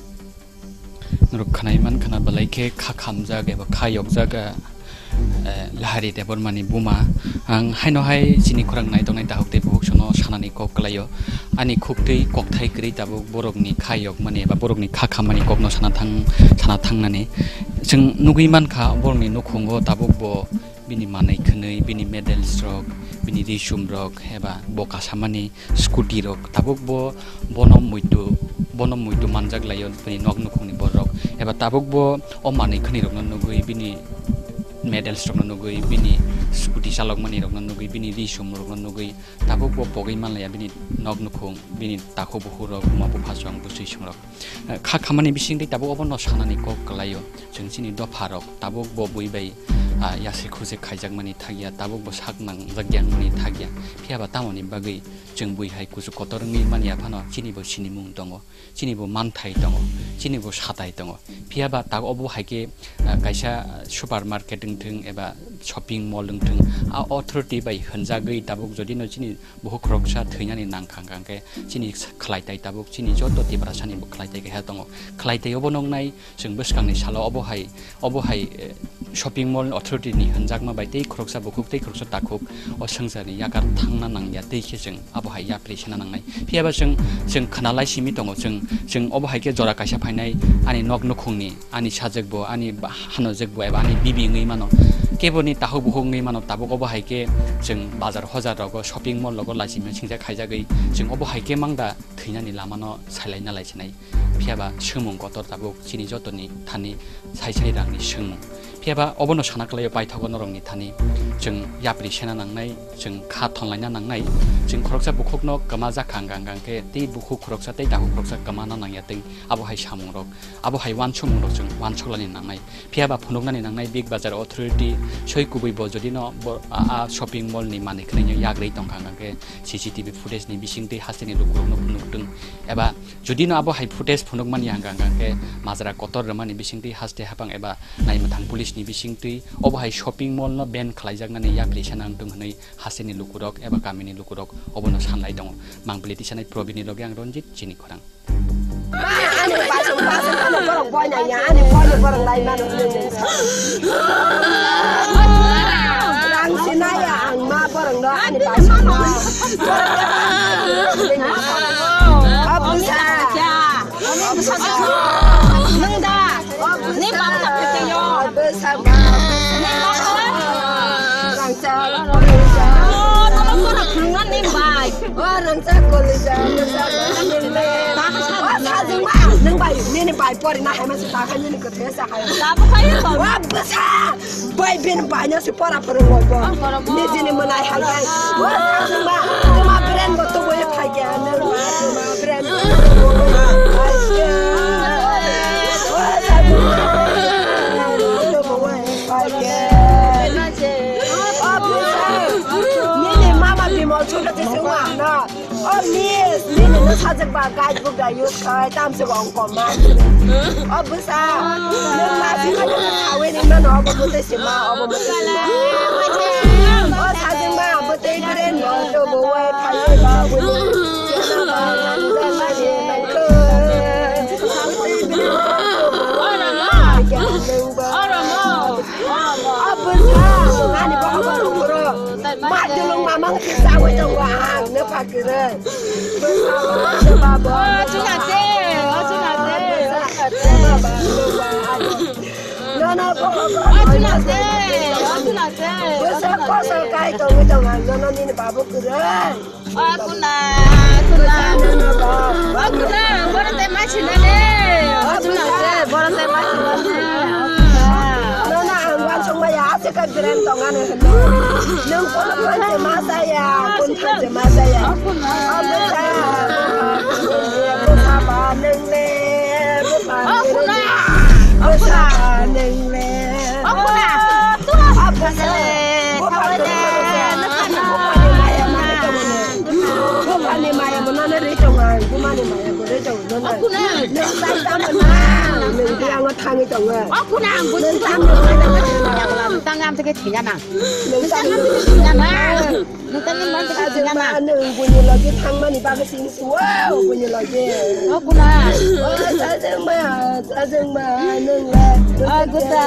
Norok khwnai man khwna belai khe kha khamjak eba kha yokjak, eh, Lahari Debbarmani buma. Ang haino hai chini khorang nai tongnai dahok tei buhuk sono sanani kok kwlaio. Ani khuktwi kokthai kwrwi tabuk borokni kha yokmani eba borokni kha khammani kokno sana thang, sana thangnani. Chwng nugwi mankha borokni nukhungo tabuk bo bini manwi khwnwi, bini medals rok, bini risum rok eba bo kasamani scooty rok tabuk bo bono muitu, bono muitu manjak laio bini nok nukhungni borok eba tabuk bo o manwi khwnwi rokno nugwi bini medals rokno nugwi bini scooty chalokmani rokno nugwi bini risum rokno nugwi tabuk bo pogwi manlaiya bini nok nukhung bini takhuk bukhuk rok buma bupha chwng bwswi song rok. Eh, kha khamani bisingtwi tabuk obono sanani kok kwlaio. Chwng chini dopha rok tabuk bo bui bai, ah, yasik khusik khaijakmani thakya, tabuk bo sak nangjak yang mani thakya. Phiya ba tamoni bagwi chwng bui hai kuchuk kotor wngwi manya phano chini bo sinimung tongo, chini bo manthai tongo, chini bo satai tongo. Phiya ba tak obo hai khe, ah, kaisa supermarket wng thung eba shopping mall wng thung, a authority bai hwnjagwi tabuk jodi no chini buhuk khoroksa thwinani nang kha, hwnkha khe chini khlai tai tabuk chini joto Tiprasani bo khlai tai keha tongo. Khlai tai obo noknai chwng bwskangni salo obo hai, obo hai, eh, shopping mall authority ni hwnjakma bai tei khoroksa bukhuk tei khoroksa takhuk o swngcharni yakar thangna nangya tei khe chwng abo hai yapri sena nangnai. Phiya ba chwng, chwng khwnalai simi tongo, chwng, chwng obo hai khe jora kaisa phainai ani nok nukhungni ani sajwk bo, ani ba-, hanojwk bo, eba ani bibi wngwi mano, keboni takhuk bukhuk wngwi mano, tabuk obo hai khe chwng bazar hojar rogo, shopping mall rogo laisima singjak khaijagwi, chwng obo hai khe mangda thwinani lamano sailaina laisinai. Phiya ba swngmung kotor tabuk chini jotoni thani sai sai rangni swngmung. Phiya ba obono sana kwlaio paithago norokni thani chwng yapri sena nangnai, chwng kha thonlaina nangnai, chwng khoroksa bukhukno kwma jakha hwnkha hwnkha khe tei bukhuk khoroksa tei takhuk khoroksa kwmana nangya tei abo hai samung rok. Abo hai uansukmung rok chwng uansuklani nangnai. Phiya ba phunuknani nangnai Big Bazaar Authority soi kubui bo jodi no bo, a, a shopping mall ni manwi khwnwi yagri tongkha hwnkha khe C C T V footage ni bisingtwi hasteni lukurokno phunukthung eba jodi no abo hai footage phunukmani hwnkha hwnkha khe majra kotor rwmani bisingtwi haste haphang eba naimwthang police ni bisingtwi obo hai shopping mall no ban khlaijaknani yapri sana wngthung hwnwi hasteni lukurok eba kamini lukurok obono sanlai tongo. Mangpili tisanai Probini loge ang Ranjit chini khorang. Ani basong basong ano borok boina ya, ani boina borok lai mano. Rang sinaya ang ma borok no ani basong no. Abusa. Nung da. Ni bang tak pete yo. Ni bang tak. Rangchak, kolija. Oh, no, no, no, no, no, ni bai. Oh, rangchak, kolija, rangchak, kolija. Oh, sajung ma. Nung bai, nini bai pori na hai ma se ta kha nini ko thesa hai. Ta bu khai ko. Wa basa. Bai bin bai na se pora pora lo ko. Nijini manai hai hai. Wa sajung ma. Tuma brand ko to boy khai ke. Tuma brand ko to boy khai ke. Wa sajung ma. Nini mama bimol chukha te sungma no. Oh miss, nini no Sajak ba guide book da use khai, tam se bong koma. O bwsa, nwng ma si ma nwng khawi ni mano, obo mwtwi si ma, obo mwtwi si ma. O sajak ma, bwtwi brain bo to bo wai phai ba, bwtwi si ma ba, nang da ma ni nang khe. Bwtwi brain bo to bo wai phai ya nang ba. O bwsa, nani bo obo rung bro. Ma dulung mamang si sa wai tong wa ang, ne pa kere. Oh, chuna te, oh, chuna te. No, no, bo, bo, oh, chuna te, oh, chuna te. Bwsa koso kai tong, tong, no, no, nini babu kere. Oh, kuna, kuna. No, no, bo. Oh, kuna, boro te ma chuna ne. Oh, chuna te, boro te ma chuna ne. No, no, ang wan song ma ya. Sika biran tongani hwnwi. Nwng kono phanse ma saya, kun phanse ma saya. Omo sa, bwsa ba nwng le, bwsa nwng le. Bwsa ba nwng le. Bwsa le, bwsa nwng le. Bwsani maya maya tongmani. Bwsani maya maya maya tongmani. Bwsani maya maya maya tongmani. Nwng sai tamo na, nwng biyango thangwi tongo. O kuna ang buji. Nwng tamo na, nwng tamo na. Nwng tamo na. Nwng tamo na. Nwng tamo na. Nwng tamo na. Nwng tamo na. Nwng buini logi thangmani bagwi sini suwo, buini logi. O kuna. O sajwngma, sajwngma, nwng la. O guta.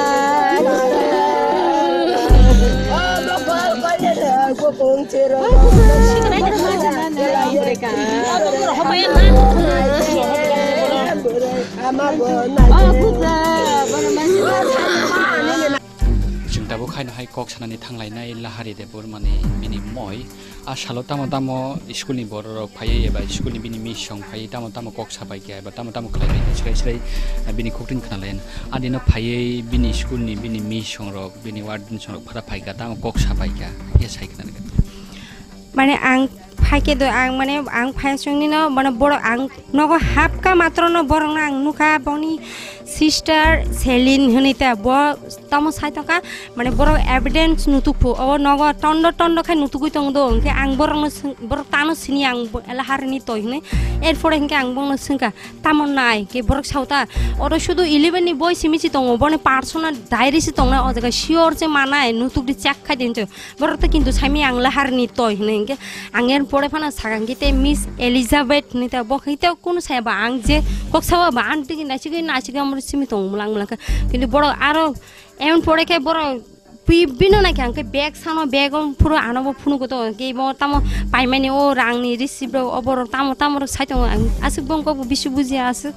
O gopal kanya, gopong chero. O guta. Chwng tabuk haino hai kok sanani thanglainai Lahari Debbarmani bini moi. A salo tamo tamo school ni borok rok phaiwi eba school ni bini miss song phaiwi tamo tamo kok sapai kha eba tamo tamo khlai bai kha, srai srai bini khuktin khna lai. Adino phaiwi bini school ni bini miss song rok, bini warden song rok phara phai kha, tamo kok sapai kha, ya sai khna. Mane ang phaikhe do, ang mane ang phai songni no, mane borok ang nogo hapka matro no borok no ang nukha, boni sister Selin hwnwi ta bo tamo sai tongkha, mane borok evidence nutukphu, o nogo tondo tondo khai nutugwi tong do, hwnkhe ang borok no swng, borok tano sini ang bo-, Lahari ni toi hwnwi, erpore hwnkhe ang bono swngkha, tamo nai, ke borok sauta, oro sudu eleven ni boi simi si tongo, boni personal diary si tongnai, o jaga sure se manai, nutuk di check khai din. Borok to kintu saimi ang Lahari ni toi hwnwi hwnkhe ang er pore phano sakang khe tei Miss Elizabeth hwnwi ta bo khe tei kunu saya ba ang je kok sawa ba ang tigi naisigi naisigi amro simi tong mulang mulang khe kintu borok aro emon pore khe borok pi-, bino naikhe ang khe bag sano bag o phuru ano bo phunuk to hwnkhe bo tamo paimani o rang ni receipt rok o borok tamo tamo rok sai tongo ang aswk bongkok bo bisi bujiya aswk.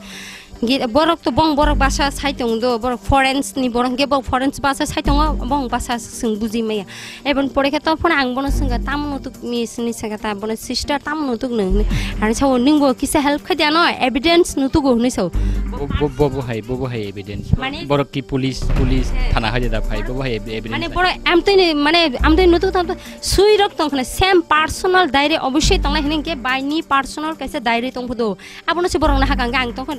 Ge-, borok to bong borok basa sai tong do, borok foreigns ni borok hwnkhe bo foreigns basa sai tongo, bong basa swng buji maya. Ebon pore khe to phone ang bono swngkha, "Tamo nutuk miss?" Hwnwi swngkha ta, bono, "Sister, tamo nutuk nung?" Hwnwi. Ani sao, "Nwng bo kisa help khai di ano, evidence nutugo," hwnwi sao. Bo, bo, bo, bo hai, bo, bo hai evidence. Mane? Borok ki police, police thana hai da phai, bo, bo hai ev-, evidence. Mane borok amtwi ni, mane amtwi nutuk tam to sui rok tong khna, same personal diary obviously tongnai hwnwi hwnkhe bai ni personal kaisa diary tong phudo. Abono se borok nahakha hwnkhe ang tongkha,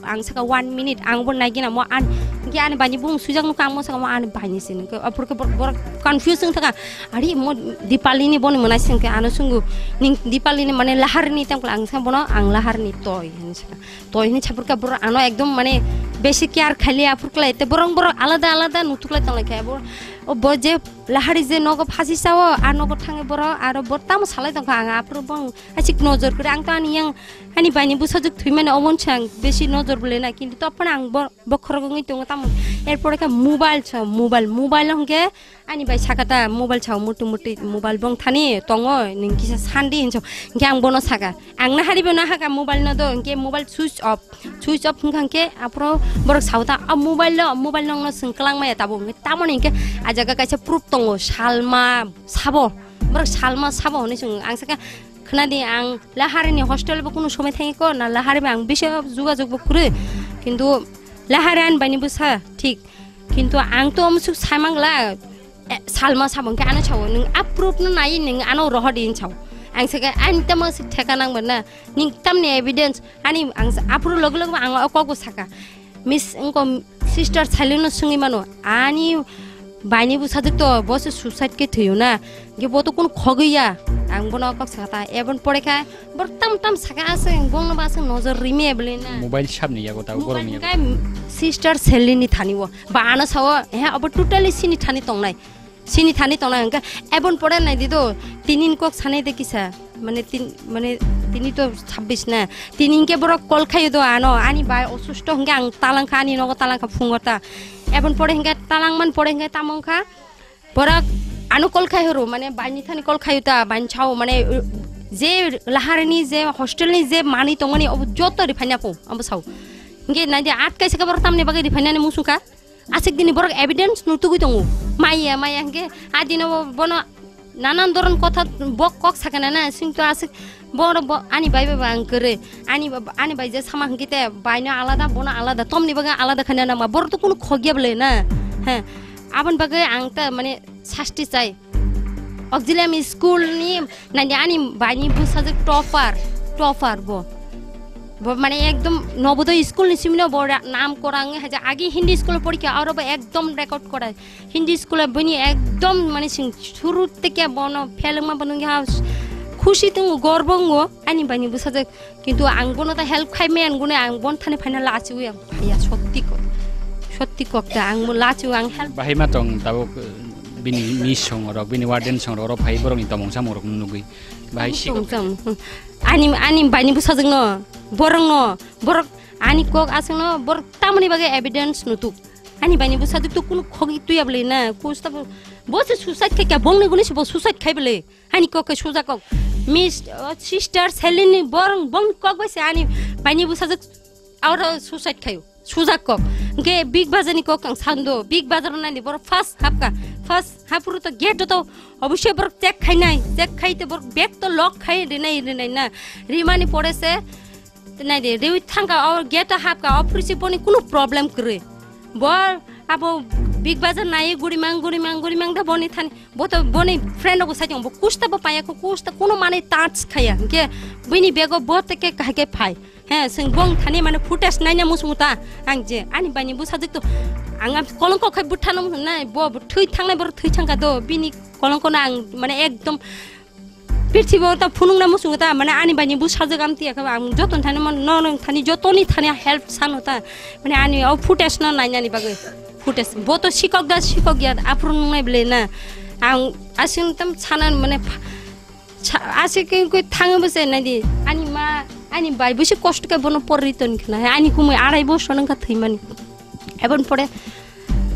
ang saka, "One minute, ang bo naigina mo an," hwnkhe ani baini bung swijak nukha, ang mo saka mo ani baini se nukha. Aphuru khe bor-, borok confuse wng thangkha, "Ari mo Dipalini boni mwnai se," hwnkhe ano swngo, "Ning Dipalini mane Laharini tangkla?" Ang saka bono, "Ang Laharini toi," hinwi saka. Toi hinwi saphuru khe borok ano ekdom mane besi care khaili aphuru khlai te borok borok alada alada nutuklai tonglaikha. Bo, o bo je Lahari je nogo phasi sao, a nogo thangwi borok aro bo tamo salai tongkha, ang aphuru bong asik nojor kwrwi ang to ani yang Ani baini bwsajwk thwimani omono se ang besi nojor bwlai na, kintu tophan ang bo-, bokhorok wngwi tongo tamo. Erpore khe mobile sa, mobile, mobile hwnkhe ani bai sakha ta, mobile sao mutu mutu mobile bong thani tongo, nwng kisa sandi hinwi sao. Hwnkhe ang bono sakha, ang nahari bo nahakha mobile no do, hwnkhe mobile switch off, switch off hwnkha hwnkhe aphuru borok sao ta, "O mobile lo, mobile nokno swng kwlangmaya tabuk," hwnkhe tamoni hwnkhe a jaga kaisa proof tongo, salma sabo, borok salma sabo hinwi swng, ang sakha, Khwnadi, ang Laharini hostel bo kunu somoi thangwi ko na, Lahari bai ang bisi jugajug bo kwrwi, kintu Lahari ani baini bwsa thik, kintu ang to amsuk sai mangla, eh, salma sabo hwnkhe ano sao, "Nwng a proof no nai, nwng ano rohor di," hinwi sao. Ang sakha, "Ani tamo se theka nang ba na, ning tamni evidence?" Ani ang sa-, aphuru loge loge ang o kok bo sakha. Miss, wngkha sister Sailino swngwi mano, ani baini bwsajwk to bo se suicide khe thwio na, hwnkhe bo to kunu khogwi ya, Ang bono kok sakha ta, ebon pore kha, bor tam tam sakha aswk, bongno ba aswk nojor rimi ebole na. Mobile sabni yago ta, Mobile borokni yago. Hingke sister Selini thani o, ba ano sao, he, abo totally sini thani tongnai. Sini thani tongnai hingke, ebon pore nai di do, tinin kok sanai de kisa, mane tin, mane tini to sabbish na, tinin ke borok call khayo do ano, ani bai osusto hingke ang talang kha, ani nogo talang kha phungo ta. Ebon pore hingke talang man pore hingke tamong kha, borok ano call khai horo, mane baini thani call khayo ta, baini sao, mane, uh, je laharini je hostel ni je mani tongmani obo joto riphai na po, abo sao. Hingke nai di at kaisa ke borok tamni bagwi riphai nani musung kha. Aswk dini borok evidence no tugui tongo. Maya, maya hingke a dino bo-, bono nanan doron kotha bo kok sakha na na, sing to aswk boro bo ani bai bai ba ang kwrwi. Ani ba, ani bai je sama hingke te baino alada, bono alada, tomni bagwi alada khaina na ma. Borok to kunu khogya bole na. He. Aboni bagwi ang ta mane sasti chai. Auxiliary school ni nai ani baini bwsajwk topper, topper bo. Bo mane ekdom Nobodoy school ni simino bo ra-, nam korang hai je agi Hindi school porikha aro bo ekdom record korai. Hindi school bini ekdom mane sing suru teke bono phelengma bono ha khusi tongo, gorbo wngo ani baini bwsajwk. Kintu ang bono ta help khai maya, ang bono, ang bon thani phaina lachiwi ang phaiya, sotti kok, sotti kok ta ang bo lachiwi ang help. Bahai ma tong tabuk, eh, bini miss song rok, bini warden song rok, oro phai borokni tomong samung rok nugui. Bahai sikok. Tong sam, hmm. Ani, ani baini bwsajwk no, borok no, borok ani kok aswk no, borok tamoni bagwi evidence nutuk. Ani baini bwsajwk to kunu khogwi tuya bwle na, kusta bo, bo se suicide khai kha, bongni guni se bo suicide khai bwle. Ani kok khe suja kok. Miss, oh, sister Selini borong bong kok bai se ani baini bwsajwk aro suicide khayo. Suja kok. Hingke Big Bazar ni kok ang sando. Big Bazar nani borok first hapka. First hapuru to gate to obosoi borok check khainai. Check khai te borok bag to lock khai rinai rinai na. Rimani pore se Nai de, rewi thangka o gate o hapka o phrisi boni kunu problem kwrwi. Bo abo Big Bazar nai guri mang, guri mang, guri mang da boni thani. Bo to boni friend rok sai tong, bo kusta bo paya ko, kusta kuno mane touch khaya. Hingke bini bego bo te ke kahai ke phai. He, sing bong thani mane footage naina musung ta. Ang je, ani bani bwsajwk to, ang am kolong kok khai bwthano musung nai, bo, bo thwi thangnai, bo thwi thangka do, bini kolong kono ang mane ekdom Prithibi o ta phunukna muchungo ta, mane ani bai ni bwsajwk amtwi ya khe ba, ang joto ni thani, no, no, thani, joto ni thani help sano ta, mane ani o footage no nainani bagwi, footage bo to sikok da sikok ya, aphuru nungnai bwle na, ang aswk tam sana, mane pha-, sa-, aswk khe khe thangwi bo se nai di, ani ma, ani bai bo se kosto khe bono porri ton khna, ani kumui arai bosor wng kha thwimani. Ebon pore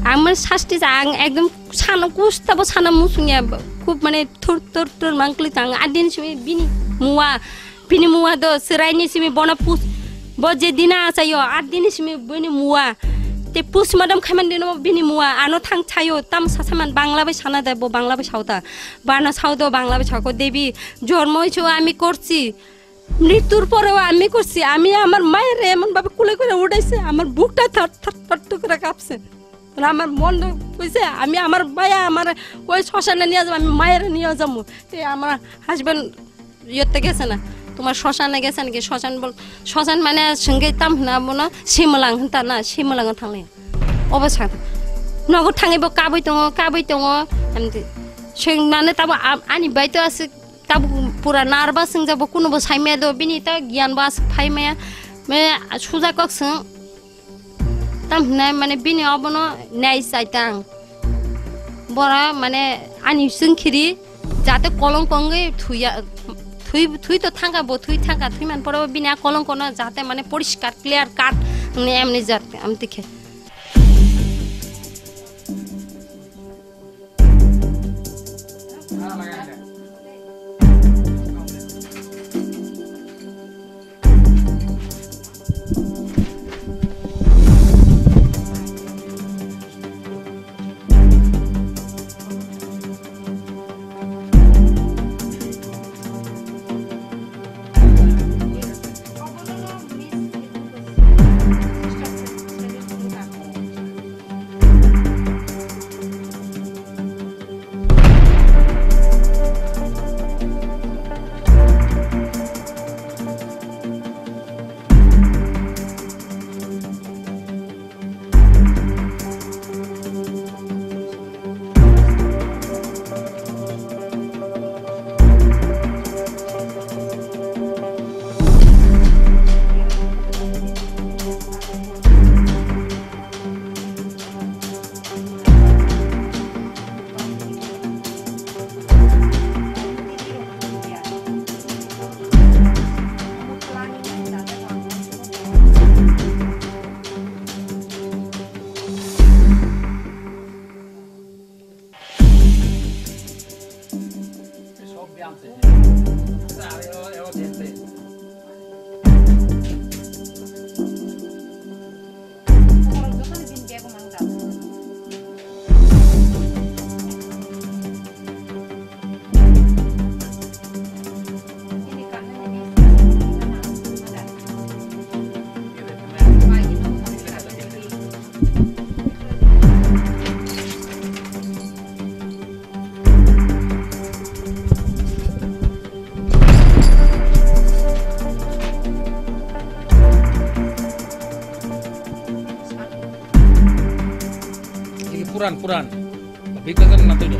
ang mane sasti ja, ang ekdom sana, kusta bo sana muchung ya, khub mane thur thur thur mangkli tang. Adin simi bini mua, bini mua do serai ni simi bono pus, bo je dina achayo, adin simi bini mua. Te postmortem khaiman dino bini mua, ano thang chayo, tam sasaman Bangla bai sana da, bo Bangla bai sao ta. Bana sao do, Bangla bai sao ko, "Devi, জন্ম হয়েছে আমি করছি।" মৃত্যুর পরেও আমি করছি, আমি আমার মায়ের এমন ভাবে কোলে করে উঠাইছে, আমার বুকটা থর থর থর থর করে কাঁপছে। তাহলে আমার মন কইছে, আমি আমার ভাইয়া আমার ওই শ্মশানে নিয়ে যাবো, আমি মায়ের নিয়ে যাবো। এই আমার হাজবেন্ড ইয়েতে গেছে না, তোমার শ্মশানে গেছে নাকি? শ্মশান বল, শ্মশান মানে সঙ্গে তাম না মনে শিমলাং হন্তা না, শিমলাং থাকলে অবস্থা নগর থাঙে বো কাবই দো, কাবই দো, এমনি। Seng nane tamo a-, ani bai to aswk tabuk pura nervous wngjak bo, kunubo saimaya do, bini ta giyan bo aswk phaimaya, mane suja kok swng tam hinai mane bini obono nai chai tang. Bora mane ani swngkhiri jate kolongko wngwi thuya, thui, thui to thangka bo, thui thangka, thui man pore bini a kolongkono jate mane poriskar clear cut wngni emni jat amtwi khe. Puran, puran. Big Bazaar na twi do.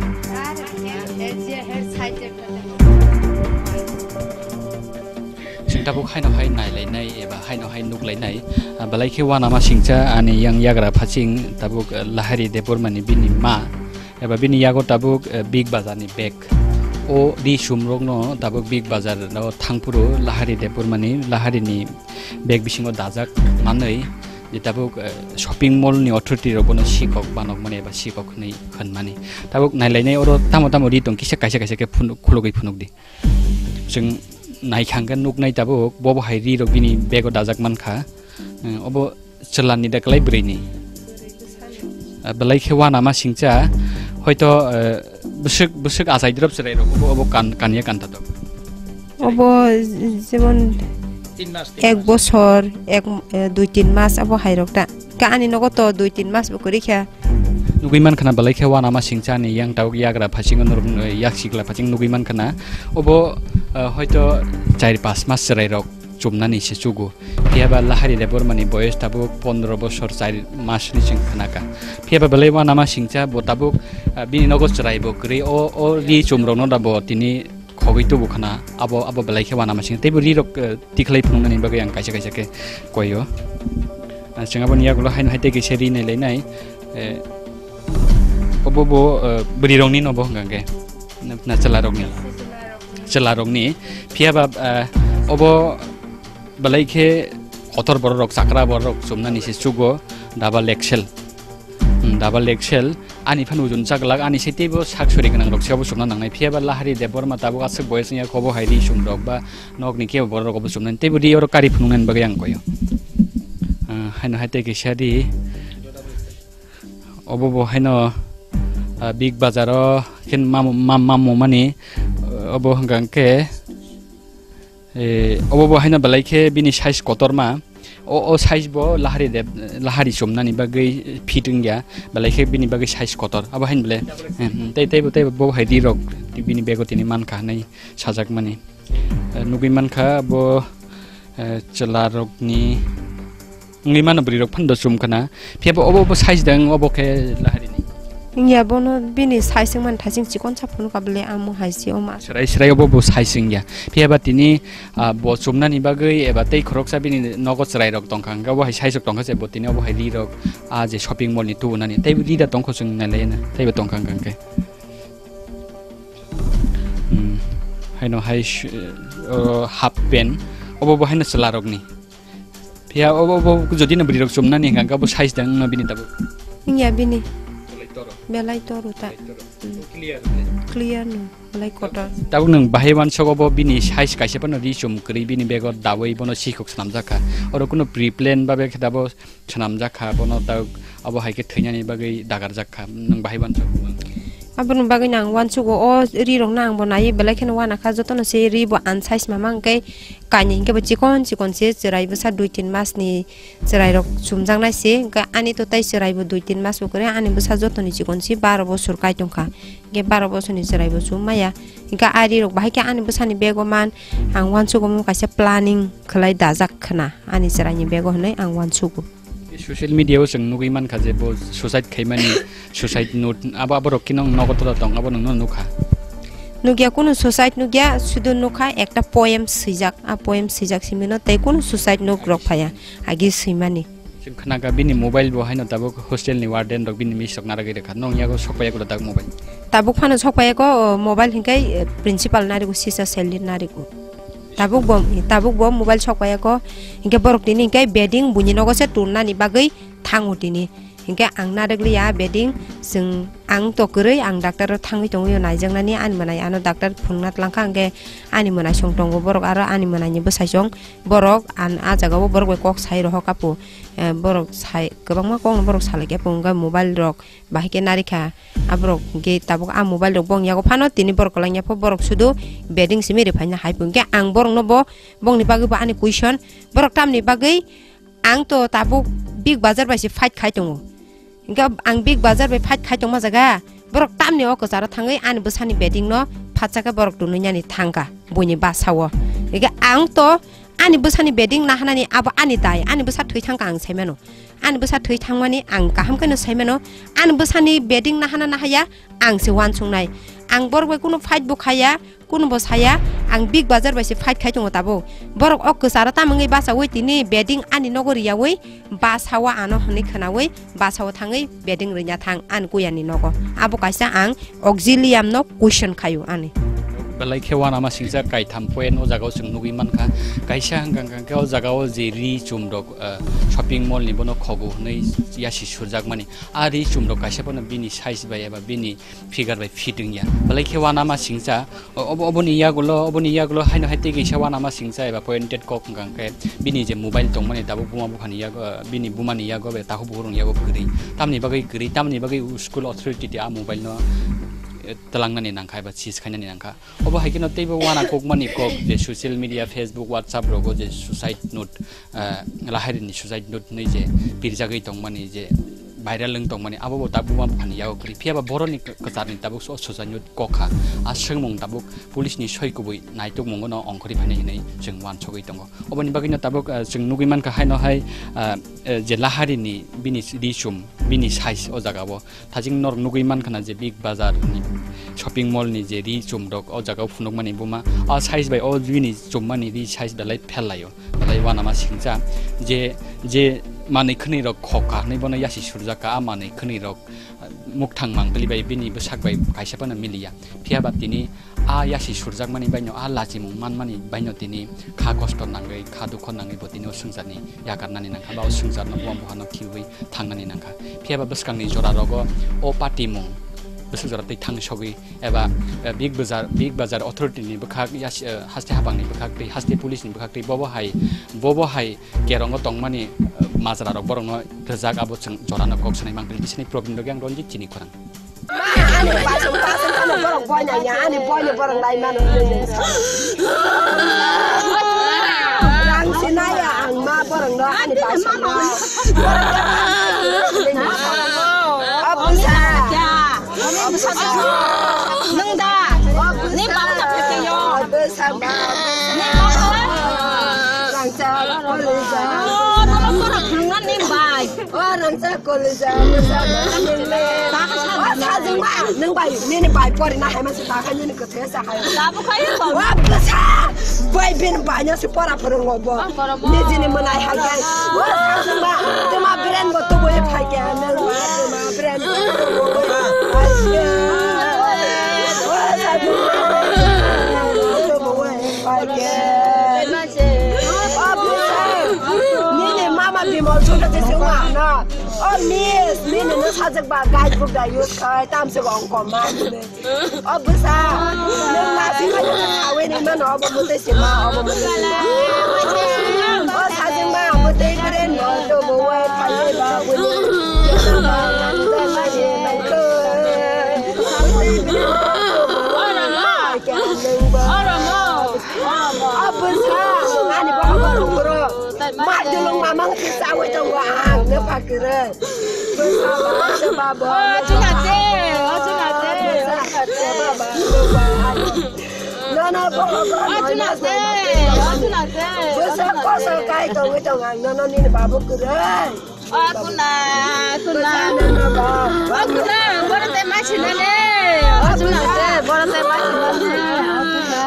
Chwng tabuk haino hai nailainai eba haino hai nuklainai. Ah, belai khe uanama singcha ani yang yagra phaching tabuk, eh, Lahari Debbarmani bini ma eba bini yago tabuk, eh, Big Bazaar ni bag. O ri sumrokno tabuk Big Bazaar o thangphuru Lahari Debbarmani Lahari ni bag bisingo dajak manwi je tabuk, eh, shopping mall ni authority rok bono sikhok banok mani eba sikhok hinwi hwnmani. Tabuk nailainai oro tamo tamo ri tong kisa kaisa kaisa khe phunuk, khulugwi phunuk di. Chwng naikha hwnkhe nuknai tabuk bobo hai ri rok bini bego dajak mankha. Eh, obo chwla ni da kwlai bwrwi ni. Ah, belai khe uanama singcha hoito, eh, bwswk, bwswk achai drop chwrai rok obo, obo kan, kanya kanta tok. Obo jemon tin mas, tin ek mas. Bosor, ek, eh, dui tin mas abo hai rok ta. Ka ani nogo to dui tin mas bo kwrwi kha. Nugwi mankha na belai khe uanama singcha ani yang tabuk yagra phasingo norok, eh, yak sikla phasing nugwi mankha na. Obo, eh, hoito char pas mas chwrai rok chumnani se chugo. Phiya ba Lahari Debbarmani boyes tabuk pondro bosor char mas ni chwng khnaka. Phiya ba belai uanama singcha bo tabuk, ah, bini nogo chwrai bo kwrwi o, o ri chumrokno da bo tini khogwi tubu khna abo, abo belai khe uanama sing teibo ri rok, eh, tikhlai phunuknani bagwi ang kaisa kaisa khe koio. Ah, chwng aboni yagulo haino hai tei kaisa ri nailainai, eh, obo bo, eh, bwrwi rokni no bo hwnkha khe na, na chwla rokni. Chwla rokni. Phiya ba, eh, obo belai khe kotor borok rok, chakra borok rok chumnani se chugo double X L. Hmm, double X L. Ani phano ujun chaglak, ani se teibo sak sori gwnang rok se obo chumna nangnai. Phiya ba Lahari Debbarma tabuk aswk boyes wngya khobo hai ri sum rok ba nok ni kebo borok rok obo chumnani. Teibo ri oro kari phunuknani bagwi ang koyo. Ah, haino hai tei kaisa ri. Obo bo haino, ah, Big Bazaar o khe mamu, mam-, mamu mani, ah, obo hwnkha khe, eh, obo bo haino belai khe bini size kotorma. O, o size bo Lahari de, Lahari chumnani bagwi fit wngya, belai khe bini bagwi size kotor. Abo haino belai, hmm, hmm, tei, teibo, teibo bo hai ri rok bini bego tini mankha hinwi sajakmani. Eh, nugwi mankha bo, eh, chwla rokni wngwi mano bwrwi rok phano chum khna. Phiya bo obo, obo size dang obo khe Lahari ni. Wngya bono bini size wngmani thasing chikon sa phunukha bwle amo hai se o ma. Chwrai chwrai obo bo size wngya. Phiya ba tini, ah, bo chumnani bagwi eba tei khoroksa bini nogo chwrai rok tongkha hwnkhe obo hai size rok tongkha se bo tini obo hai ri rok ah je shopping mall ni tubunani tei ri da tongkho chwng nailaina tei bo tongkha hwnkhe. Hmm. Haino hai sh-, o, half pant. Obo bo haino chwla rokni. Phiya obo, obo jodi no bwrwi rok chumnani hwnkha, hwnkha bo size dang no bini tabuk. Wngya bini. Belai toro. Belai toro ta. Belai toro. Hmm. Clear. Clear no. Belai kotor. Tabuk nwng bahai uansuk obo bini size kaisa phano ri chum kwrwi bini bego dawi bono sikhok swnamjak kha. Oro kuno pre-plan babe khe dabo swnamjak kha, bono ta abo hai khe thwinani bagwi dagarjak kha, nwng bahai uansuk? Aboni bagwi no ang uansugo, o ri rokno ang bo naiwi belai kheno uana kha, jotono se ri bo unsize mama hwnkhe kainwi hwnkhe bo chikon chikon se chwrai bwsa dui tin mas ni chwrai rok chumjaknai se, hwnkhe ani to tai chwrai bo dui tin mas bo kwrwi, ani bwsa jotoni chikon se baro bosor kai tongkha, hwnkhe baro bosorni chwrai bo chum maya, hwnkhe a ri rok bahai khe ani bwsani bego man ang uansugo, omo kaisa planning khwlai dajak khna ani chwraini bego hinwi ang uansugo. Social media o chwng nugwi mankha je bo suicide khaimani, suicide note, abo, abo rok khe nong nogo toro tong, abo nongno nukha. Nukya, kunu suicide nukya, sudu nukha ekta poem swijak, a poem swijak simino tei kunu suicide note rok phaya, agi swimani. Chwng khnakha bini mobile bo haino tabuk hostel ni warden rok bini miss rok narwgwi rwkha, nong yago sok paiya kwlwdak mobile. Tabuk phano sok paiya ko, o, mobile hinkai, eh, principal narigo, sisa selin narigo. Tabuk bo, tabuk bo mobile sok paiya ko, hinkhe borok tini hinkhe beding buini nogo se turnani bagwi thango tini. Hinkhe ang narwkliya beding, chwng ang to kwrwi, ang doctor o thangwi tongwi o naijaknani, ani mwnai ano doctor phunukna tlangkha, hinkhe ani mwnaisong tongo borok, aro ani mwnaini bwsaisong borok, an a jaga o borok bai kok sai rohor kha pu, eh, borok sai kwbangma kokno borok salai khe pu, hinkhe mobile rok bahai khe narikha. Aborok hinkhe tabuk a mobile rok bong yago phano tini borok kwlangya pho borok sudu beding simi riphaina hai pungkhe ang borokno bo bongni bagwi bo ani question borok tamni bagwi ang to tabuk Big Bazaar bai se fight khai tongo. Hinkhe ang Big Bazaar bai fight khai tongma jaga borok tamni o kwcharo thangwi ani bwsani beding no phatsa khe borok tunui nani thangkha buini basa o. Hinkhe ang to Ani bwsani bedding nahanani abo ani dai, ani bwsa thwi thangkha ang saimano. Ani bwsa thwi thangmani ang kaham kheno saimano. Ani bwsani bedding nahana nahaya ang se uansuknai. Ang borok bai kunu fight bo khaya, kunu bo saya, ang Big Bazaar bai se fight khai tongo tabuk. Borok o kwcharo tamungwi bachaui tini bedding ani nogo riyaui basao ano hwnwi khwnaui basao thangwi bedding rwina thang ani kuyani nogo. Abo kaisa ang Auxilium no question khaio ani. Belai khe uanama singcha kaitham point o jaga o chwng nugwi mankha. Kaisa hwnkha hwnkha khe o jaga o je ri chum rok, ah, shopping mall ni bono khogo hwnwi yasi surjakmani. A ri chum rok kaisa bono bini size bai eba bini figure bai fit wngya. Belai khe uanama singcha, o-, obo-, oboni yagulo, oboni yagulo haino hai tei kaisa uanama singcha eba pointed kok hwnkha hwnkhe bini je mobile tongmani tabuk buma buphani yago, bini bumani yago be takhuk bukhurokni yago kwrwi. Tamni bagwi kwrwi, tamni bagwi school authority de a mobile no, eh, twlangnani nangkha eba seize khainani nangkha. Obo hai kheno teibo uana kokmani kok je social media, Facebook, WhatsApp rogo je suicide note, ah, laharini suicide note hinwi je pirjagwi tongmani je viral wng tongmani abo bo tabuk buma buphani yago kwrwi. Phiya ba boroni kwcharni tabuk so suicide note kok kha. A swngmung tabuk police ni soi kubui naitukmungo no ongkhorwi phainai hinwi chwng uansugwi tongo. Oboni bagwino tabuk, ah, chwng nugwi mankha haino hai, ah, eh, je laharini bini ri chum, bini size o jaga o. Thajing norok nugwi mankha na je Big Bazaar ni shopping mall ni je ri chum rok o jaga o phunukmani buma. O size bai o bini chummani ri size belai phel laio. Belai uanama singcha je, je manwi khwnwi rok khokha hinwi bono yasi surjak kha. A manwi khwnwi rok, ah, mukthang mangpili bai bini bwsak bai kaisa phano miliya. Phiya ba tini a yasi surjakmani baino, a lachimung manmani baino tini kha kosto nangwi, kha dukho nangwi bo tini o swngcharni yakarnani nangkha, ba o swngcharno buam buhano khiui thangnani nangkha. Phiya ba bwskangni jora rogo o party mung bwswk jora tei thang sogwi eba, eh, Big Bazaar, Big Bazaar authority ni bwkhak yasi, eh, haste habangni bwkhak tei haste police ni bwkhak tei bobo hai, bobo hai kerongo tongmani, eh, majra rok borokno rwjak abo chwng jorano kok sanai mangpili bisini problem rok yang Ranjit chini khorang. Ani pasang pasang kano borok boina ya, ani boina borok lai mano. Rang sinaya ang ma borok no ani pasang ma. Abusa. Abusa. Nung da. Ni bang ta pete yo. Abusa. Ni bang. Rang sa. Oh, no, no, no, no, ni bai. O rangchak kolija, rangchak kolija. O sajwngma, nwng bai, nini bai porina hai masa takhai nini kwthwi sa hai. Tabuk khai ba. O bwsa, bai bini baino se pora phwrwngo bo. Nijini mwnai hai kai. O sajwngma, tuma brain bo tubui phai khe, nwng ma tuma brain bo tubui phai khe. O sajwngma, tubui phai khe. O bwsa, nini mama Bimal chwngno je se wngma no. O miss, nini no sajak ba guide book da use khai, tam se wng kom ma nini. O bwsa, nwng ma si ma nini khawi ni mano, obo mwtwi si ma, obo mwtwi si ma. O sajak ma, mwtwi bere no, to bo wai khai ba, bo ni. Mwtwi bere no, to bo wai khai kya nwng ba. Oro mo. Oro mo. Abo sa, ani bo abo rong bro. Ma dulung mamang si sawi tongo ang ne pakire. Baba, baba. Oh, chuna te. Oh, chuna te. Baba, baba. No, no, bo, bo. Oh, chuna te. Oh, chuna te. Bwsa koso kai tongo tong ang no, no, nini babu kire. O kuna, kuna. O kuna, boro te ma china le. O kuna te, boro te ma china le. O kuna.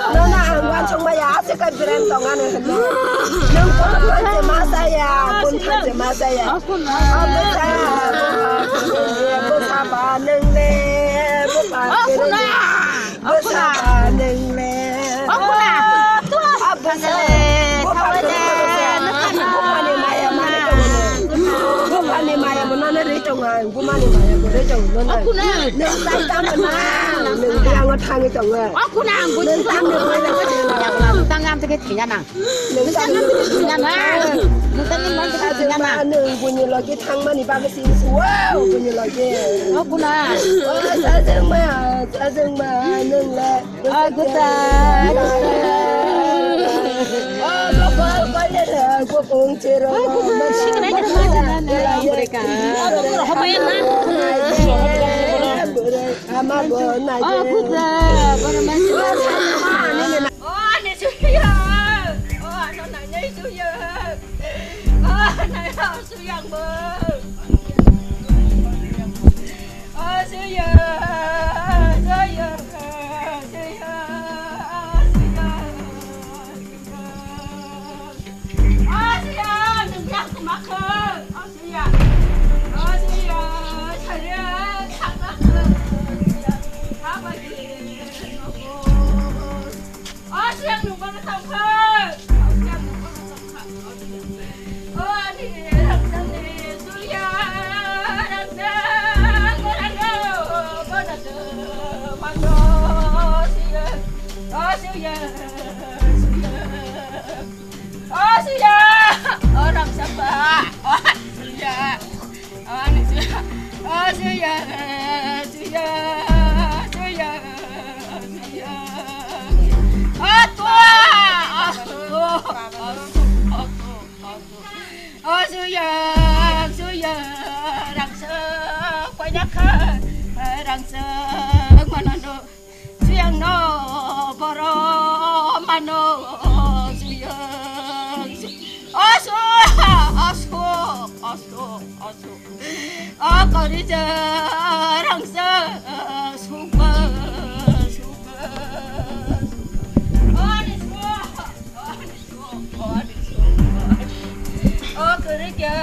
Nono ang uansuk maya, ase kai brand tong ano hino. Nung kun kun se ma saya, kun kun se ma saya. O kuna. O bwsa, bwsa ba nung le, bwsa. O kuna. Bwsa nung le. O bwsa. O bwsa. Bupani maya mani tong. Bupani maya mani ri tong ang. Bumani maya mani ri tong. O kuna. Nung tai tamo na. Nung yang thangi tong. O kuna. Nung tamo na. Tang am tege thina nang. Nung tamo na. Nung tamo na. Nung tamo na. Nung bunyi lagi thang mani bagus ini semua. Bunyi lagi. O kuna. O sajeng ma, sajeng ma, nung le. Aguta. Nainai suya. Ah, nai, ah, suyang bo. Ah, suya. Suya. Suya. Ah, suya. Ah, suya. Nung yang kumakhe. Ah, suya. Ah, suya. Saya. Sakakhe. Suya. Apa di? Oh, siyang nung bana tongkha. Oh, siyang nung bana tongkha. Oh, ani, rangsani, suya, rangsang, gorano, gorano, mano, suya. Oh, suya, suya. Oh, suya. Oh, rangsang ba. Oh, suya. Ani suya, oh, suya, suya, suya, suya. Atua, asu, asu, asu, asu. Oh, suya, suya, rangsa, koinakha, rangsa, manano. Suyang no boro mano suyang su-, asu, asu, asu, asu. O kori je rangsa suba, suba, suba. Ani su, ani su, ani su. O kori je